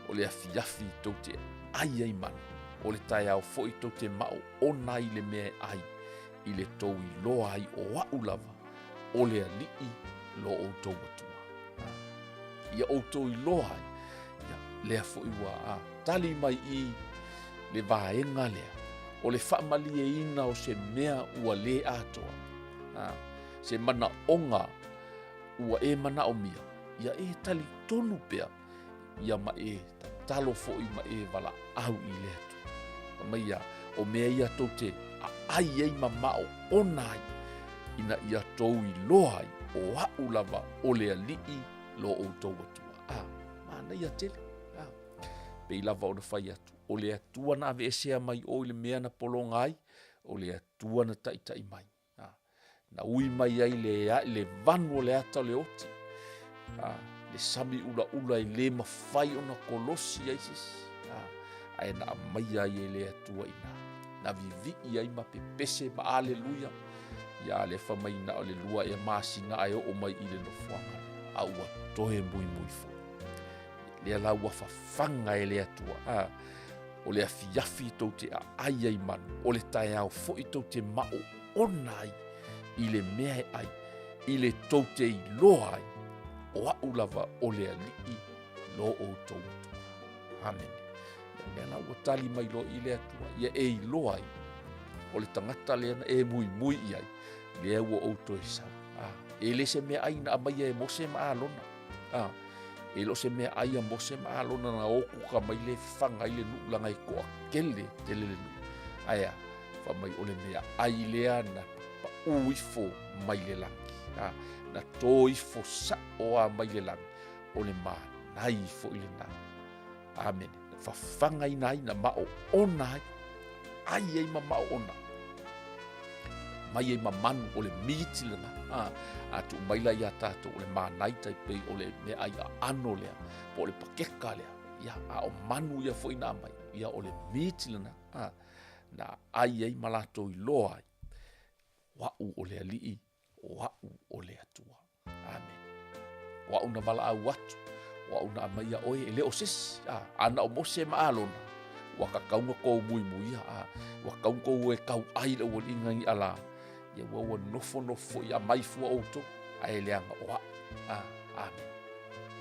O le afiafi tou te ai ai mana, o le taeao foi tou te maoona ai i le mea e ai, i le tou iloa ai o a'u lava, o le Alii lo outou Atua. Ia outou iloa ai, ia, lea foi ua a, tali mai i le vaega lea, o le faamalieina o se mea ua lē atoa, a, se manaoga ua e manaomia, ia e talitonu pea ia ma e tatalo foi ma e valaau i le Atua. Fai mai ia, o mea ia tou te aai ai ma maoona ai, ina ia tou iloa ai o a'u lava o le Alii lo outou Atua. A, manaia tele. A, pei lava ona fai atu, o le Atua na aveesea mai oe i le mea na pologa ai, o le Atua na taitai mai. Na ui mai ai le, le vanu o le ata o le oti, a, le sami ulaula e le mafai ona kolosi ai se isi, a, ae na aumaia ai e le Atua i ina, na vivii ai ma pepese ma aleluia, ia lea fai mai na o le lua ea masina ae oo mai i le nofoaga lea. a ua toe muimui foi. Lea la ua fafaga e le Atua, a, o le afiafi tou te aai ai manu, o le taeao foi tou te maoona ai i le mea e ai, i le tou te iloa ai, o a'u lava o le Alii lo outou Atua. Amene. Ia mea la ua tali mai loa i le Atua, ia e iloa ai, o le tagata lea na e muimui i ai, lea ua ou toe sau. A, e le se mea ai na amaia e Mose ma Alona. A, e le o se mea ai a Mose ma Alona na okuka mai le faga ai le nuu laga e toa kele tele le nuu. Ae a, fa mai o le mea ai lea na paʻū ifo mai le lagi. A, na tō ifo saʻo a mai le lagi, o le mānai foi lena. Amene. Na fafagaina ai, na maoona ai, ai ai ma maoona. Mai ai ma manu o le miti lena. A, a tuu mai la ia tātou o le mānai tai pei o le mea ai a ano lea, po o le pakeka lea. Ia, a o manu ia foi na mai, ia o le miti lena. A, na ai ai ma latou iloa ai. O a'u o le Alii, o a'u o le Atua. Amene. O a'u na valaau atu, o a'u na amaia oe, e le o se isi, a, a na o Mose ma Alona, ua kakauga kou muimuia, a, ua kakauga kou e kau ai le aualiiga i ala, ia ua ua nofonofo foi a mai fua outou, a e leaga o a'u. A, amene.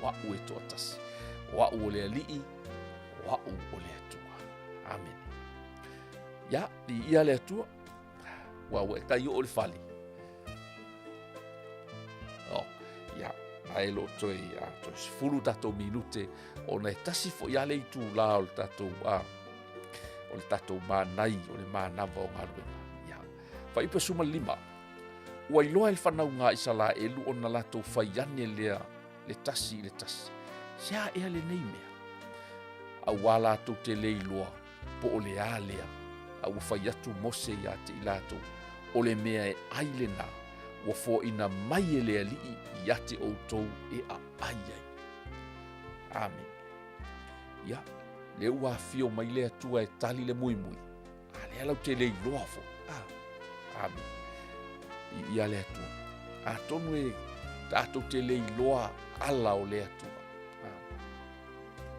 O a'u e toatasi. O a'u o le Alii, o a'u o le Atua. Amene. Ia, i ia le Atua, Ua ua e tai oo le fale. Oh, ia, a e lo toe, a, toe sefulu tatou minute, ona e tasi foi a le itulā o le tatou, a, o le tatou mānai, o le mānawa o galuega. Ia, fuaiupu e 15. Ua iloa e le fanauga a Isalaelu ona latou fai ane lea le tasi i le tasi. Se a ea lenei mea? Auā latou te le iloa po o le a lea, a ua fai atu Mose ia te i latou, o le mea e ai lenā, ua foaina mai e le Alii ia te outou e aai ai. Amene. Ia, lea ua afio mai le Atua e tali le muimui, a lea lau te le iloa foi. Ah, amene. I ia le Atua. Atonu e tatou te le iloa ala o le Atua. Ah.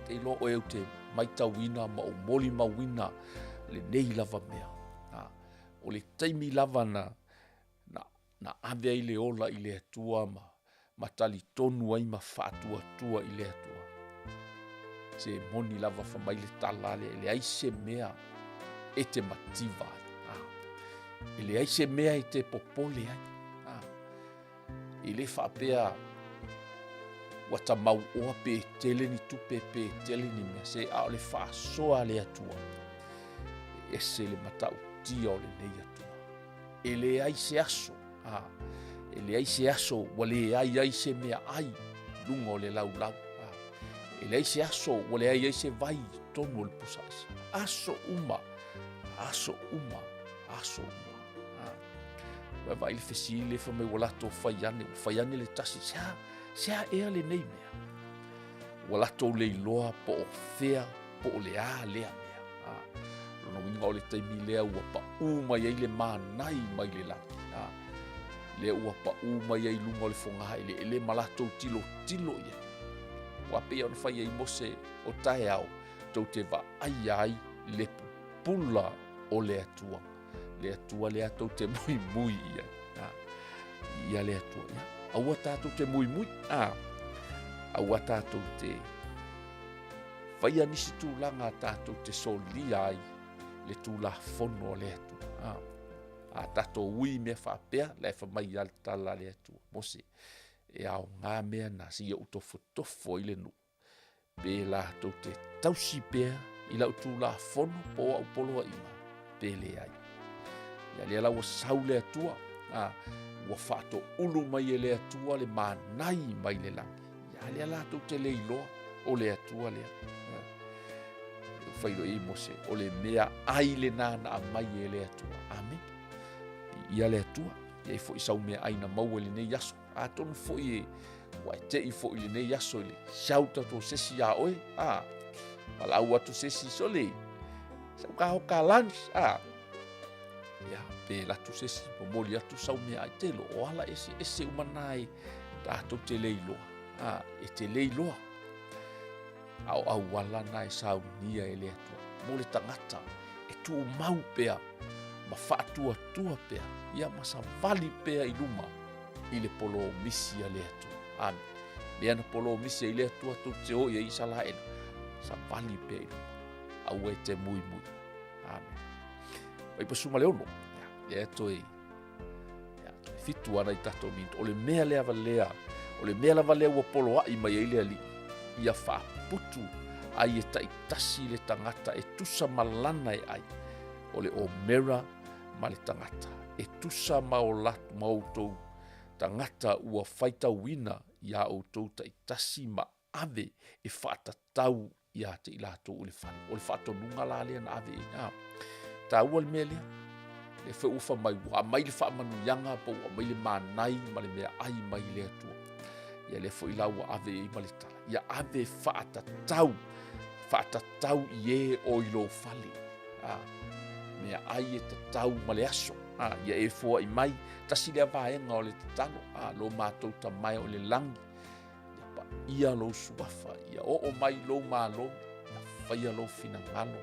Te iloa oe ou te maitauina ma ou molimauina lenei lava mea. Ha. O le taimi lava na, na, na ave ai le ola i le Atua ma, ma talitonu ai ma faatuatua i le Atua. Se moni lava fa mai le tala lea, e leai se mea e te mativa ai. Ha. E leai se mea e te popole ai. Ha. E le faapea ua tamau oa pe tele ni tupe pe tele ni mea se a o le faasoa a le Atua. E ese le matautia o lenei Atua. E leai se aso, a, e leai se aso ua leai ai se mea ai luga o le laulau. A, e leai se aso ua leai ai se vai i totonu o le pusa aisa. Aso uma, aso uma, aso uma. Ua vaai le fesili le fai mai ua latou fai ane, ua fai ane le tasi, se a, se a ea lenei mea? Ua latou le iloa po o fea, po o le a lea mea. A, lona uiga o le taimi lea ua paʻū mai ai le mānai mai le lagi. A, lea ua paʻū mai ai luga o le fogaeleele ma latou tilotilo i ai. Ua pei ona fai ai Mose o taeao, tou te vaaia ai le pupula o le Atua. Le Atua lea tou te muimui i ai. A, ia le Atua. Ia, aua tātou te muimui. A, aua tātou te whaia nisi tūlanga tātou te solia ai le tūlafono o le Atua. A, a tātou ui mea whaapea, le e whamai a le tala le Atua. Mose, e ao ngā mea nā si ia utofotofo i le nuu. Pe latou te tausi pea i lau Tulafono po o au poloaiga, pe leai. Ia lea la ua sau le Atua, a, ua faatoulu mai e le Atua le mānai mai le lagi. Ia lea latou te le iloa o le Atua lea. E fai loa i Mose, o le mea ai lenā na aumai e le Atua. Amene. Ia le Atua, ia i foi sau mea ai na maua i lenei aso. Atonu foi e ua e tei foi i lenei aso i le shout atu o se isi iā oe, a, valaau atu se isi sole, sau ka hoka lunch, a, ia, pe latu se isi, momoli atu sau mea ai telo, o ala ese ese uma nā e tātou te le iloa. A, e te le iloa. A o auala na e saunia e le Atua mo le tagata e tumau pea ma faatuatua pea, ia ma savali pea i luma i le polomisi a le Atua. Amene. Lea na polomisi ai le Atua tou te o i ai Isalaela, savali pea i luma, aua e te muimui. Amene. 96, ia, lea toe 7 ana i tatou minute. O le mea lea valea, o le mea lava lea ua poloai mai ai le Alii, ia faaputu ai e taitasi le tagata e tusa ma lana e ai, o le omera ma le tagata, e tusa ma o latou, ma outou tagata ua faitauina iā outou taitasi ma ave e faatatau ia te i latou i le fale. O le faatonuga la lea na ave i ai. Taua le mea lea. Lea foi ua fai mai, ua aumai le faamanuiaga po ua aumai le manai ma le meaai mai le Atua. Ia lea foi la ua ave i ai ma le tala. Ia ave faatatau, faatatau i e o i lou fale. A, meaai e tatau ma le aso. A, ia e foai mai, tasi lea vaega o le tatalo. A, lo matou Tama e o i le lagi, Ia paia lou suafa, ia oo mai lou malo, ia faia lou finagalo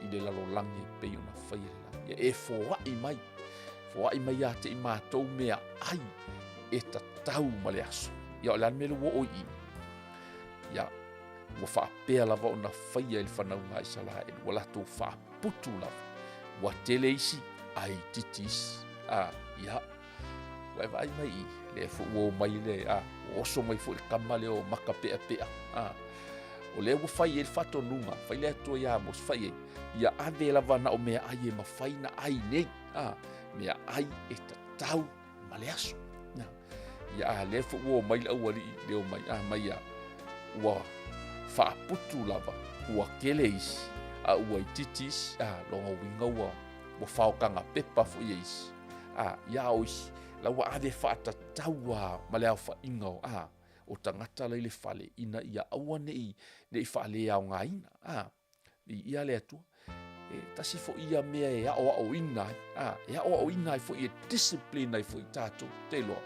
i le lalolagi e pei ona faia i le lagi. Ia e foai mai, foai mai ia te i matou meaai e tatau ma le aso. Ia o le a le mea lea ua oo i i? Ia, ua faapea lava ona faia e le fanauga a Isaraelu, ua latou faaputu lava, ua tele isi, ae itiiti isi. A, ia, Ua e vaai mai i lea foi ua o mai le, a, ua oso mai foi le kama lea o maka peapea. A, o lea ua fai ai le faatonuga, fai le Atua iā Mose, fai ai, ia ave lava na o meaai e mafai na ai nei, a, meaai e tatau ma le aso. Na, ia a lea foi ua o mai le aualii le o mai, a mai a, ua faaputu lava, ua tele isi, a ua itiiti isi, a, lona uiga ua, ua faokaga pepa foi e isi. A, ia o isi, la ua ave faatatau a ma le aofaiga o, a, o tagata la i le fale, ina ia aua ne i, ne i faaleaogaina, a, viia le Atua. E tasi foi ia mea e aoaoina ai, a, e aoaoina ai foi, e discipline ai foi tatou, te iloa.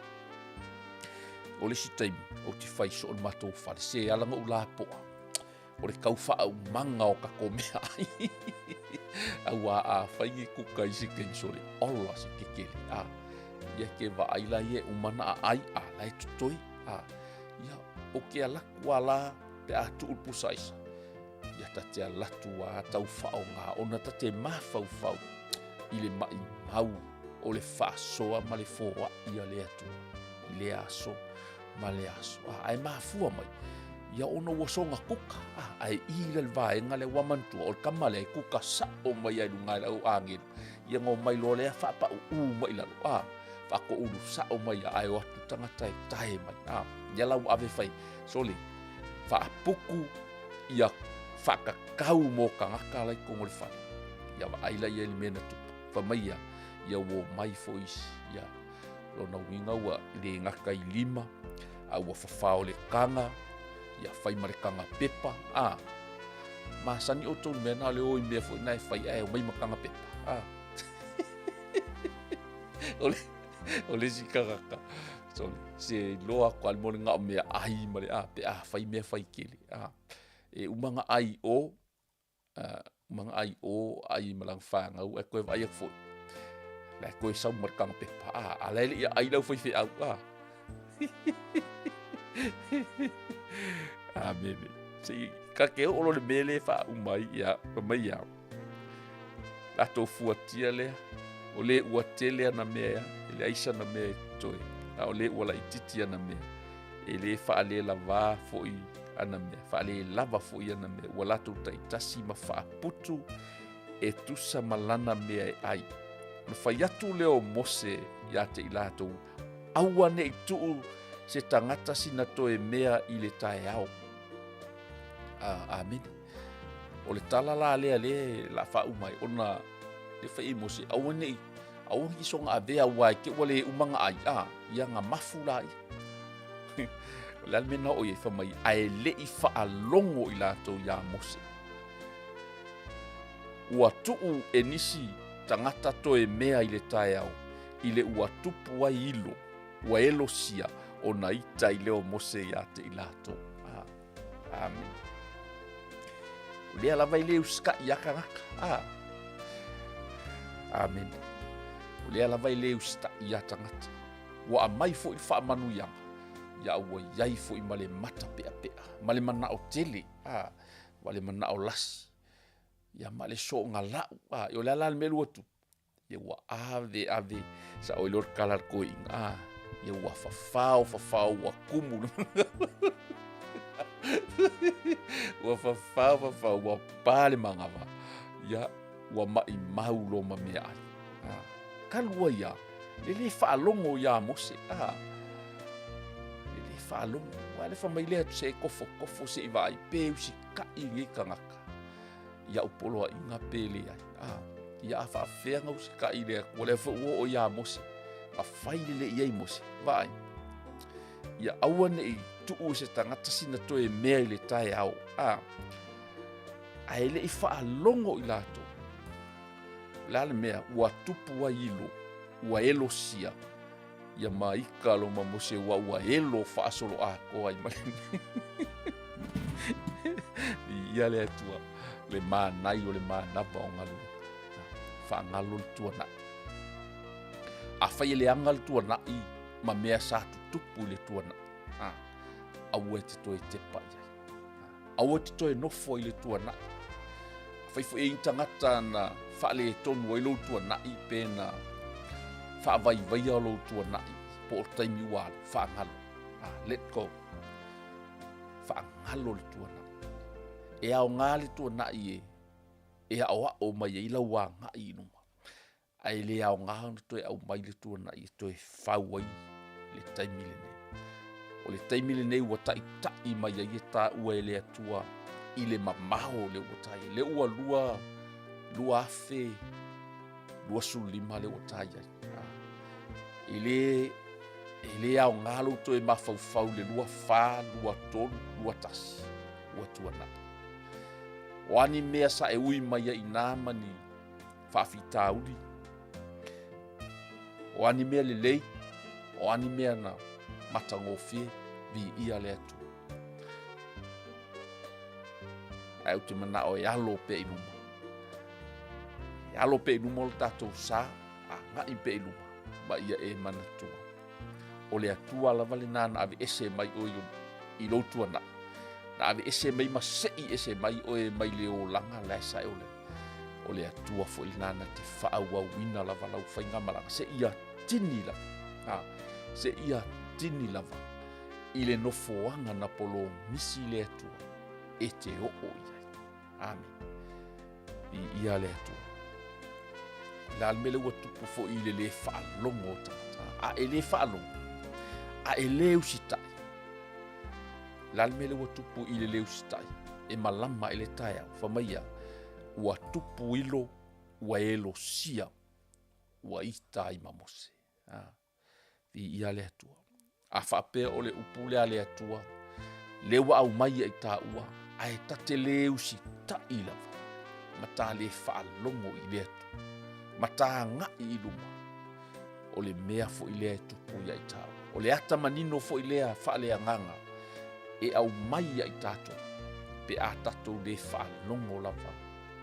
O le isi taimi, ou te fai soo le matou fale, se ala na ou lapoa, o le tau faaumaga o tatou meaai. Auā afai e kuka i se taimi sole ola se kekele, a, ia ke vaai la ia e uma na aai, a la e totoe, a, ia, o ke alaku a la pe a tuu le pusa aisa, ia ta te alatu a tau whaonga, ona ta te mafaufau i le mai mau o le faasoa ma le foai a le Atua i le aso ma le aso. A, ae mafua mai, ia ona ua soga kuka, a, ae i le vaega lea ua manatua, o le kama lea e kuka sao mai ai luga i lau agelu, ia ngo mai loa lea faapau'u mai lalo, a, faatoulu sao mai ia, ae o atu tagata e tae mai, a, ia la ua ave fai, sole, faapuku ia faatatau mo tagata la i totonu o le fale, ia vaai la ia i le mea na tupu, fai mai ia, ia ua omai foi isi, ia, Lona uiga ua le gata i lima, a ua fafao le kaga, ia fai ma le kaga pepa, a. Masani outou i le mea na o le o i mea foi na e fai ae omai ma kaga pepa, a. O le, o le isi tagata, sole, se iloa atu lava le mea o le gao meaai ma le a, pe a fai mea fai tele, a. E uma ona ai i o, Uma na ai o, ai ma lana fanau, ae toe vaai atu foi. La e toe sau ma le kaga pepa, a, a la e le i aai lau faifeau, a. Amene. Se i, ka ke oo loa le mea lea e faauma ai, ia, fai mai ia, latou fuatia lea, o le ua tele ana mea, e leai sana mea e totoe, a o le ua laitiiti ana mea, e le faalelavā foi ana mea, faalelava foi ana mea, ua latou taitasi ma faaputu e tusa ma lana mea e ai. Ona fai atu lea o Mose ia te i latou, Aua ne i tuu se tagata sina toe mea i le taeao. Amene. O le tala la lea lea la faauma ai, ona le fai i Mose, aua ne i Aua ne i soga avea aua e te ua le uma na ai, a, ia na mafu la ia. O le a le mea na oo i ai, fai mai, ae le i faalogo i latou iā Mose. Ua tuu e nisi tagata toe mea i le taeao, i le ua tupu ai ilo, ua elosia, Ona ita ai lea o Mose ia te i latou. Ah, amen. O lea lava e le usitai ia tagata. Ah. Amen. O lea lava e le usitai ia tagata. Ua aumai foi le faamanuiaga, ia ua i ai foi ma le mata peapea, ma le manao tele, ah, ma le manao lasi, ia ma le sooga lau. Ah, o le a la le mea lea ua tupu? Ia ua ave ave sao ai lea o le tala a le toeaina, ah, ia ua fafao fafao ua kumu ua fafao fafao ua pa le manava, ia ua maimau loa ma meaai. Ah, talu ai lava, le lē faalogo iā Mose, ah, le lē faalogo. Aua le fai mai lea se i tofotofo se i vaai pe usitai lenei tagata i au poloaiga pe leai. Ah, ia a faafefea ona usitai i le Atua, lea foi ua oo iā Mose, na fai lelei i ai Mose, vaai. Ia aua ne i tuu i se tagata sina toe mea i le taeao, ah, ae le i faalogo i latou. O le a le mea ua tupu ai ilo, ua elosia, ia ma ika lo ma Mose ua ua elo faasoloatoa ai ma le Viia le Atua, le manai o le manava o galuega. Faagalo le tuanai. Afai e leaga le tuanai ma mea sa tutupu i le tuanai, aua e te toe tepa i ai. Aua e te toe nofo i le tuanai. Afai foi e i ai ni tagata na faaletonu ai lou tuanai pe na faavaivaia lou tuanai po o le taimi ua alu, faagalo. Ah, let go. Faagalo le tuanai. E aoga le tuanai e, e aoao mai ai lau agai i luma. Ae le aoga ona toe aumai le tuanai e toe fau ai le taimi lenei. O le taimi lenei ua taitai mai ai e taua e le Atua i le mamao lea ua tai ai. Lea ua 2025 lea ua tai ai. E le, e le aoga lou toe mafaufau i le 24, 23, 21 ua tuanai. O a ni mea sa e ui mai ai i ina ma ni faafitauli, o a ni mea lelei, o a ni mea na matagofie, viia le Atua. Ae ou te manao e alo pea i luma. E alo pea i luma o le tatou sa, agai pea i luma, ma ia e manatua. O le Atua lava lena na aveese mai oe i lou tuanai, na aveese mai ma sei ese mai oe mai le olaga la e sa e ola ai. O le Atua foi lena na te faaauauina lava lau faigamalaga, seia tini lava, a, seia tini lava i le nofoaga na polomisi le Atua e te oo i ai. Amene. Viia le Atua. O le a le mea lea ua tupu foi i le lē faalogo o tagata, a e lē faalogo, a e lē usitai. O le a le mea lea ua tupu i le lē usitai, e malama i le taeao, fai mai ia, ua tupu ilo, ua elosia, ua ita ai ma Mose. A. Viia le Atua. A faapea o le upu lea a le Atua, lea ua aumai ia i tāua, ae ta te lē usitai lava, ma ta lē faalogo i le Atua, ma ta agai i luma, o le mea foi lea e tupu ia i tāua. O le ata manino foi lea faaleagaga e aumai ia i tātou, pe a tatou lē faalogo lava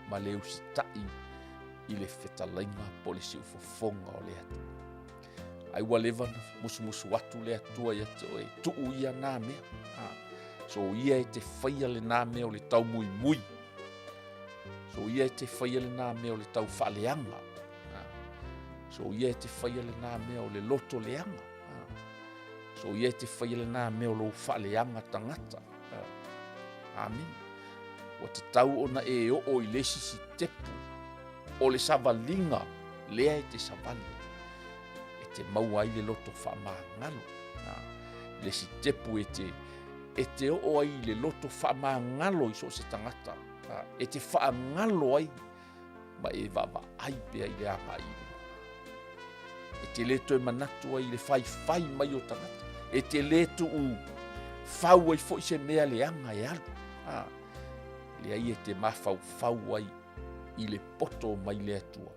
ma le usitai i le fetalaiga po o le siufofoga o le Atua. Ai ua leva na musumusu atu le Atua ia te oe, tuu ia nā mea. Ha. So ia e te whaia le nā mea o le tau muimui. So ia e te whaia le nā mea o le tau whaaleanga. Ha. So ia e te whaia le nā mea o le loto leanga. Ha. So ia e te whaia le nā mea o lou whaaleanga tangata. Ha. Amen. Ua tatau ona e oo i le isi sitepu o le savaliga lea e te savali e te maua ai le loto faamagalo. Le sitepu e te, e te oo ai i le loto faamagalo i so o se tagata, e te faagalo ai ma e vaavaai pea i le agai i luma. E te lē toe manatu ai i le faifai mai o tagata. E te lē tuu fau ai foi se mea leaga e alu. A, leai e te mafaufau ai i le poto mai le Atua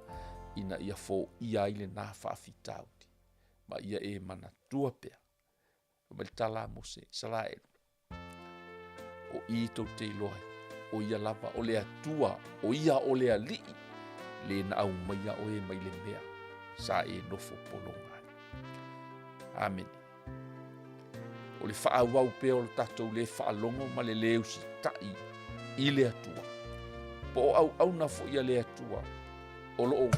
ina ia foia ai lenā faafitauli, ma ia e manatua pea. Fai mai le tala a Mose, Isaraelu, o i tou te iloa ai, o ia lava o le Atua, o ia o le Alii, le na aumaia oe mai le mea sa e nofo pologa ai. Amene. O le faaauau pea o le tatou lē faalogo ma le lē usitai i le Atua, po o auauna foi a le Atua o lo o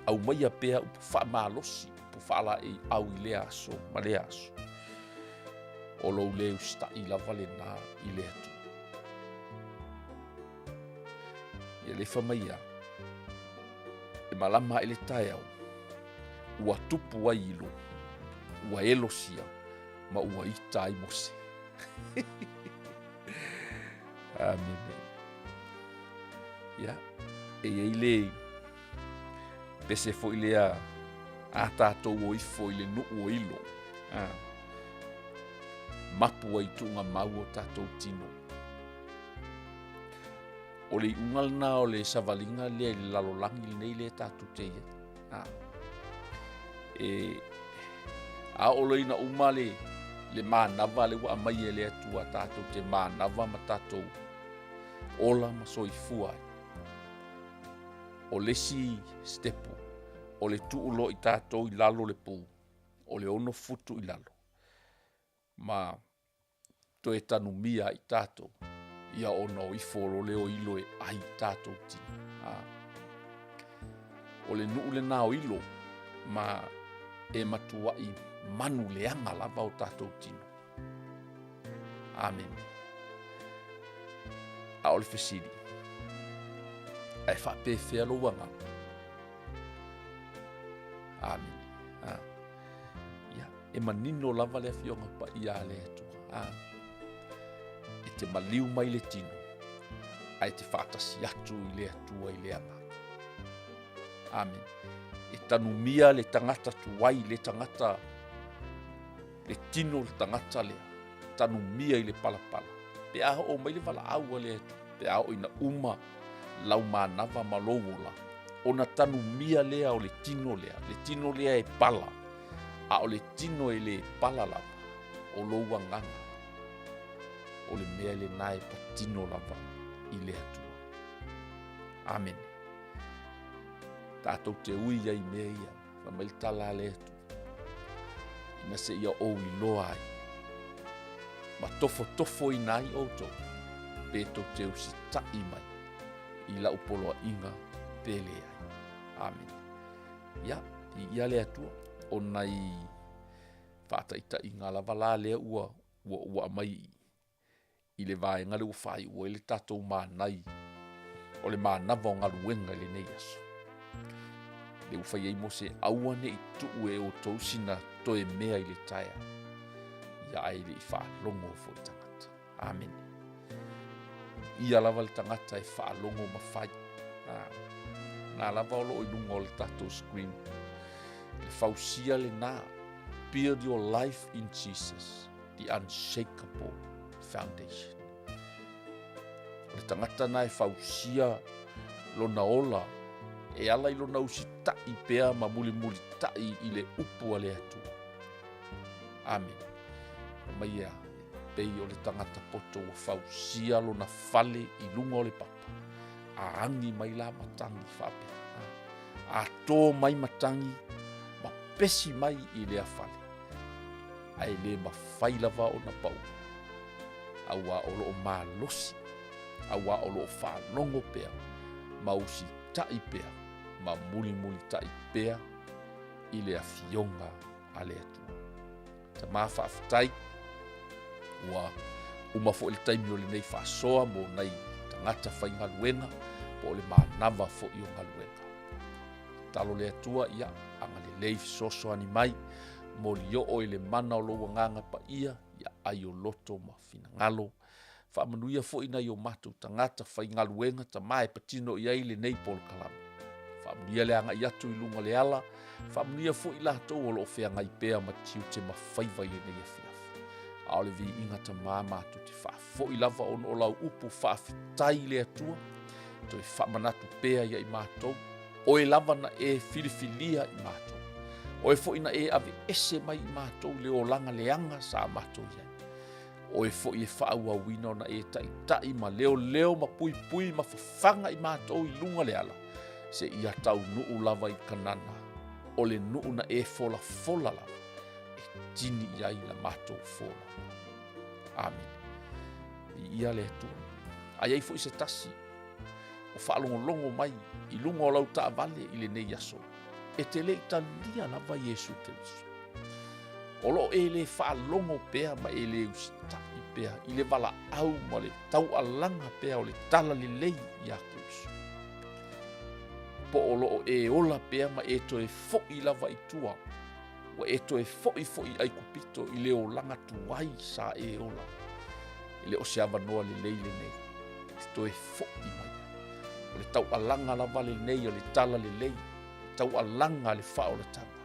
aumaia pea upu faamalosi, upu faalaeiau i lea aso ma lea aso. O lou lē usitai lava lenā i le Atua. Ia le fai mai a, e malama ae le taeao, ua tupu ai ilo, ua elosia ma ua ita ai Mose. Amene. Ia, e i ai le pese foi lea a tatou o ifo i le nuu o Ilo. A, mapu ai tuugamau o tatou tino. O le iuga lena o le savaliga lea i le lalolagi lenei lea tatou te i ai. A, e a oo loa ina uma le, le manava lea ua aumai e le Atua tatou te manava ma tatou ola ma soifua ai. O le isi sitepu, o le tuu loa i tatou i lalo o le pu, o le 6 futu i lalo, ma toe tanumia ai tatou, ia ona o ifo loa lea o ilo e ai i tatou tino. A, o le nuu lena o ilo, ma e matuai manu leaga lava o tatou tino. Amene. A o le fesili, ae faapefea lou agaga? Amene. A. Ia, e manino lava le Afioga Paia a le Atua. A. E te maliu mai le tino, ae te faatasi atu i le Atua i le agaga. Amene. E tanumia le tagata tuai, le tagata, le tino o le tagata lea, tanumia i le palapala. Pe a oo mai le valaau a le Atua, pe a oo ina uma lau manava ma lou ola, ona tanumia lea o le tino lea, le tino lea e pala, a o le tino e le pala lava, o lou agaga, o le mea lena e patino lava i le Atua. Amene. Tatou te ui ai i mea ia, fai mai le tala a le Atua, ina seia ou iloa ai, ma tofotofoina ai outou, pe tou te usitai mai i lau poloaiga pe leai. Amene. Ia, viia le Atua, o nai faataitaiga lava la lea ua ua ua aumai i i le vaega lea ua faaiu ai le tatou manai o le manava o galuega i lenei aso. Le ua fai ai Mose, aua ne i tuu e outou sina toe mea i le taeao, ia ae le i faalogo foi tagata. Amene. Ia lava le tagata e faalogo ma fai. Ah, nā lava o loo i luga o le tatou screen. Le fausia lena. Build your life in Jesus. The Unshakable Foundation. O le tagata na e fausia lona ola e ala i lona usita'i pea ma mulimulita'i i le upu a le Atua. Amene. Mai ea, pei o le tagata poto ua fausia lona fale i luga o le papa, a agi mai la matagi faapea. A tō mai matagi ma pesi mai i lea fale. Ae le mafai lava ona pau, auā o lo o malosi, auā o lo o faalogo pea, ma usitai pea, ma mulimulitai pea i le Afioga a le Atua. Tama faafetai, ua uma foi le taimi o lenei faasoa mo nai tagata faigaluega po o le manava foi o galuega. Tatalo le Atua, ia agalelei fesoasoani mai, molioo i le mana o lou agaga paia, ia ai o loto ma finagalo. Faamanuia foi nai o matou tagata faigaluega tama e patino i ai lenei polokalame. Faamanuia le agai atu i luga o le ala, faamanuia foi latou o lo o feagai pea ma tiute ma faiva i lenei afiafi. A o le viiga tama matou te faafoi lava ona o lau upu faafetai i le Atua, toe faamanatu pea ia i matou, oe lava na e filifilia i matou. Oe foi na e aveese mai i matou le olaga leaga sa matou i ai. Oe foi e faaauauina ona e taitai ma leoleo ma puipui ma fafaga i matou i luga le ala, seia taunuu lava i Kanana, o le nuu na e folafola lava e tini i ai la matou folauga. Amene. Viia le Atua. A i ai foi se tasi o faalogologo mai i luga o lau taavale i lenei aso, e te le i talia lava Iesu Keriso. O lo o e le faalogo pea ma e le usitai pea i le valaau ma le taualaga pea o le tala lelei iā Keriso. Po o lo o e ola pea ma e toe foi lava i tua, ua e toe foi foi i Aikupito i le olaga tuai sa e ola. E le o se avanoa lelei lenei, e te toe foi mai ai. O le taualaga lava lenei o le tala lelei, le taualaga a le faaolataga.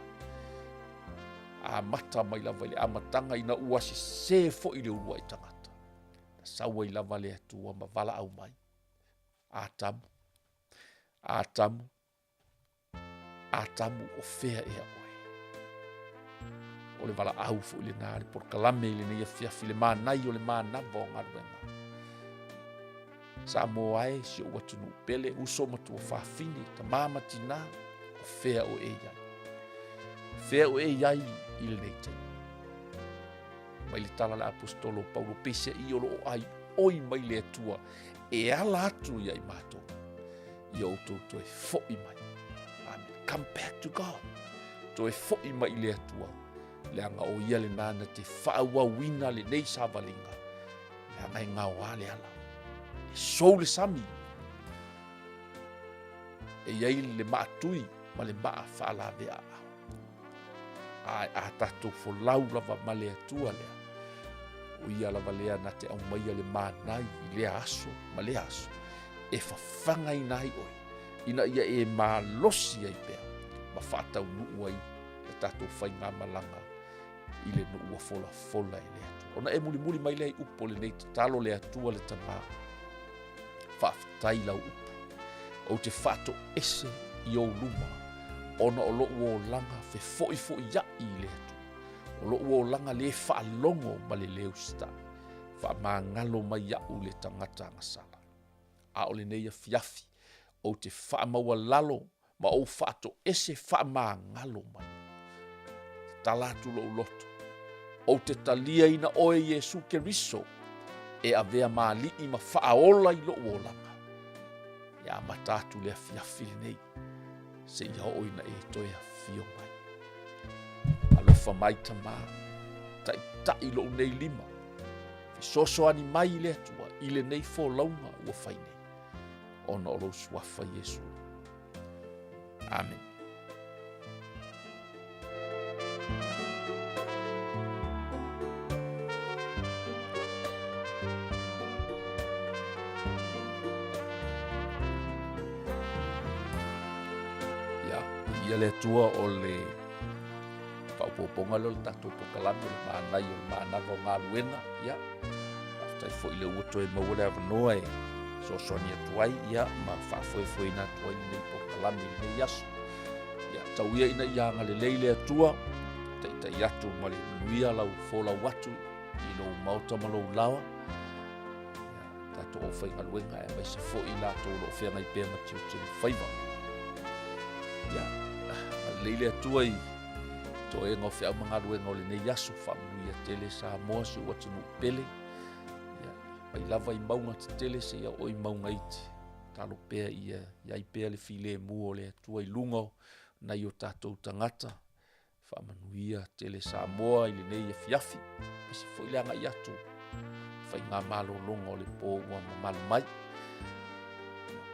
Amata mai lava i le amataga ina ua sese foi le uluai tagata. Na sau ai lava le Atua ma valaau mai. Atamu, Atamu, Atamu, o fea ea oe? O le valaau foi lena, le polokalame i lenei afiafi, le manai o le manava o galuega. Samoa e, si ou atunuu pele, uso ma tuafafine, tama ma tinā, o fea oe e i ai? Fea oe e i ai i lenei taimi? Mai le tala a le aposetolo o Paulo, peiseai o lo o aioi mai le Atua e ala atu ia i matou, ia outou toe foi mai. Amen. Come back to God. Toe foi mai i le Atua, leaga o ia lena na te faaauauina lenei savaliga, leaga e gaoa le ala. E sou le sami, e i ai le maatui ma le maa faalavea. A, a tatou folau lava ma le Atua lea, o ia lava lea na te aumaia le manai i lea aso ma lea aso, e fafagaina ai oe, ina ia e malosi ai pea ma faataunuu ai le tatou faigamalaga i le nuu ua folafola e le Atua. Ona e mulimuli mai lea i upu o lenei tatalo le Atua le Tama, faafetai lau upu, ou te faatoese i ou luma, ona o lou olaga fefoifoiaʻi i le Atua, o lou olaga lē faalogo ma le lē usitai, faamagalo mai iaʻu le tagata agasala. A o lenei afiafi, ou te faamaualalo ma ou faatoese faamagalo mai. Tatala atu lou loto, ou te taliaina oe Iesu Keriso e avea ma alii ma faaola i lou olaga. E amata atu le afiafi lenei, seia oo ina e toe afio mai. Alofa mai Tama, taitai lou nei lima, fesoasoani mai i le Atua i lenei folauga ua fai nei, ona o lou suafa Iesu. Amene. Ia, ia le Atua o le faaopoopoga lea o le tatou polokalame o le manai o le manava o galuega. Ia, faafetai foi lea ua toe maua le avanoa e fesoasoani atu ai, ia, ma faafoefoeina atu ai lenei polokalame i lenei aso. Ia, tau ia ina ia agalelei le Atua, taitai atu ma le manuia lau folau atu i lou maota ma lou laoa. Tatou aufaigaluega aemaise foi i latou o lo o feagai pea ma tiute ma faiva. Ia, agalelei le Atua i toega o feau ma galuega o lenei aso, faamanuia tele Samoa, si ou atunuu pele. Ia, mai lava i mauga tetele seia oo i mauga iti. Talo pea ia i ai pea le filemu o le Atua i luga o nai o tatou tagata. Faamanuia tele Samoa i lenei afiafi, aemaise foi le agai atu i faigamalologa o le po ua mamalu mai.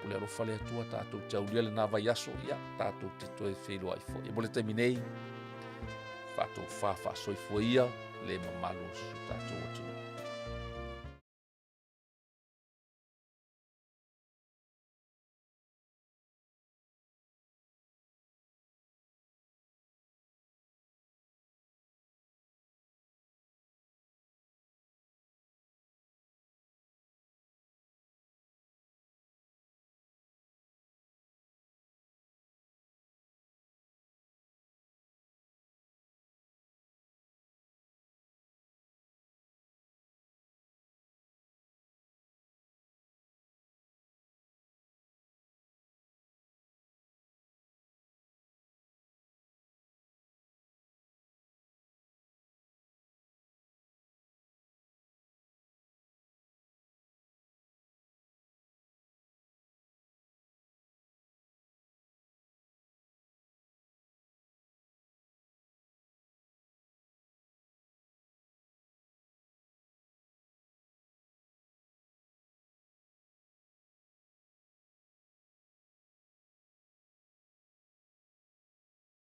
Pule alofa le Atua tatou te aulia lena vaiaso, ia tatou te toe feiloai foi. E mo le taimi nei, faatofa faasoifua ia le mamalu o si o tatou atunuu.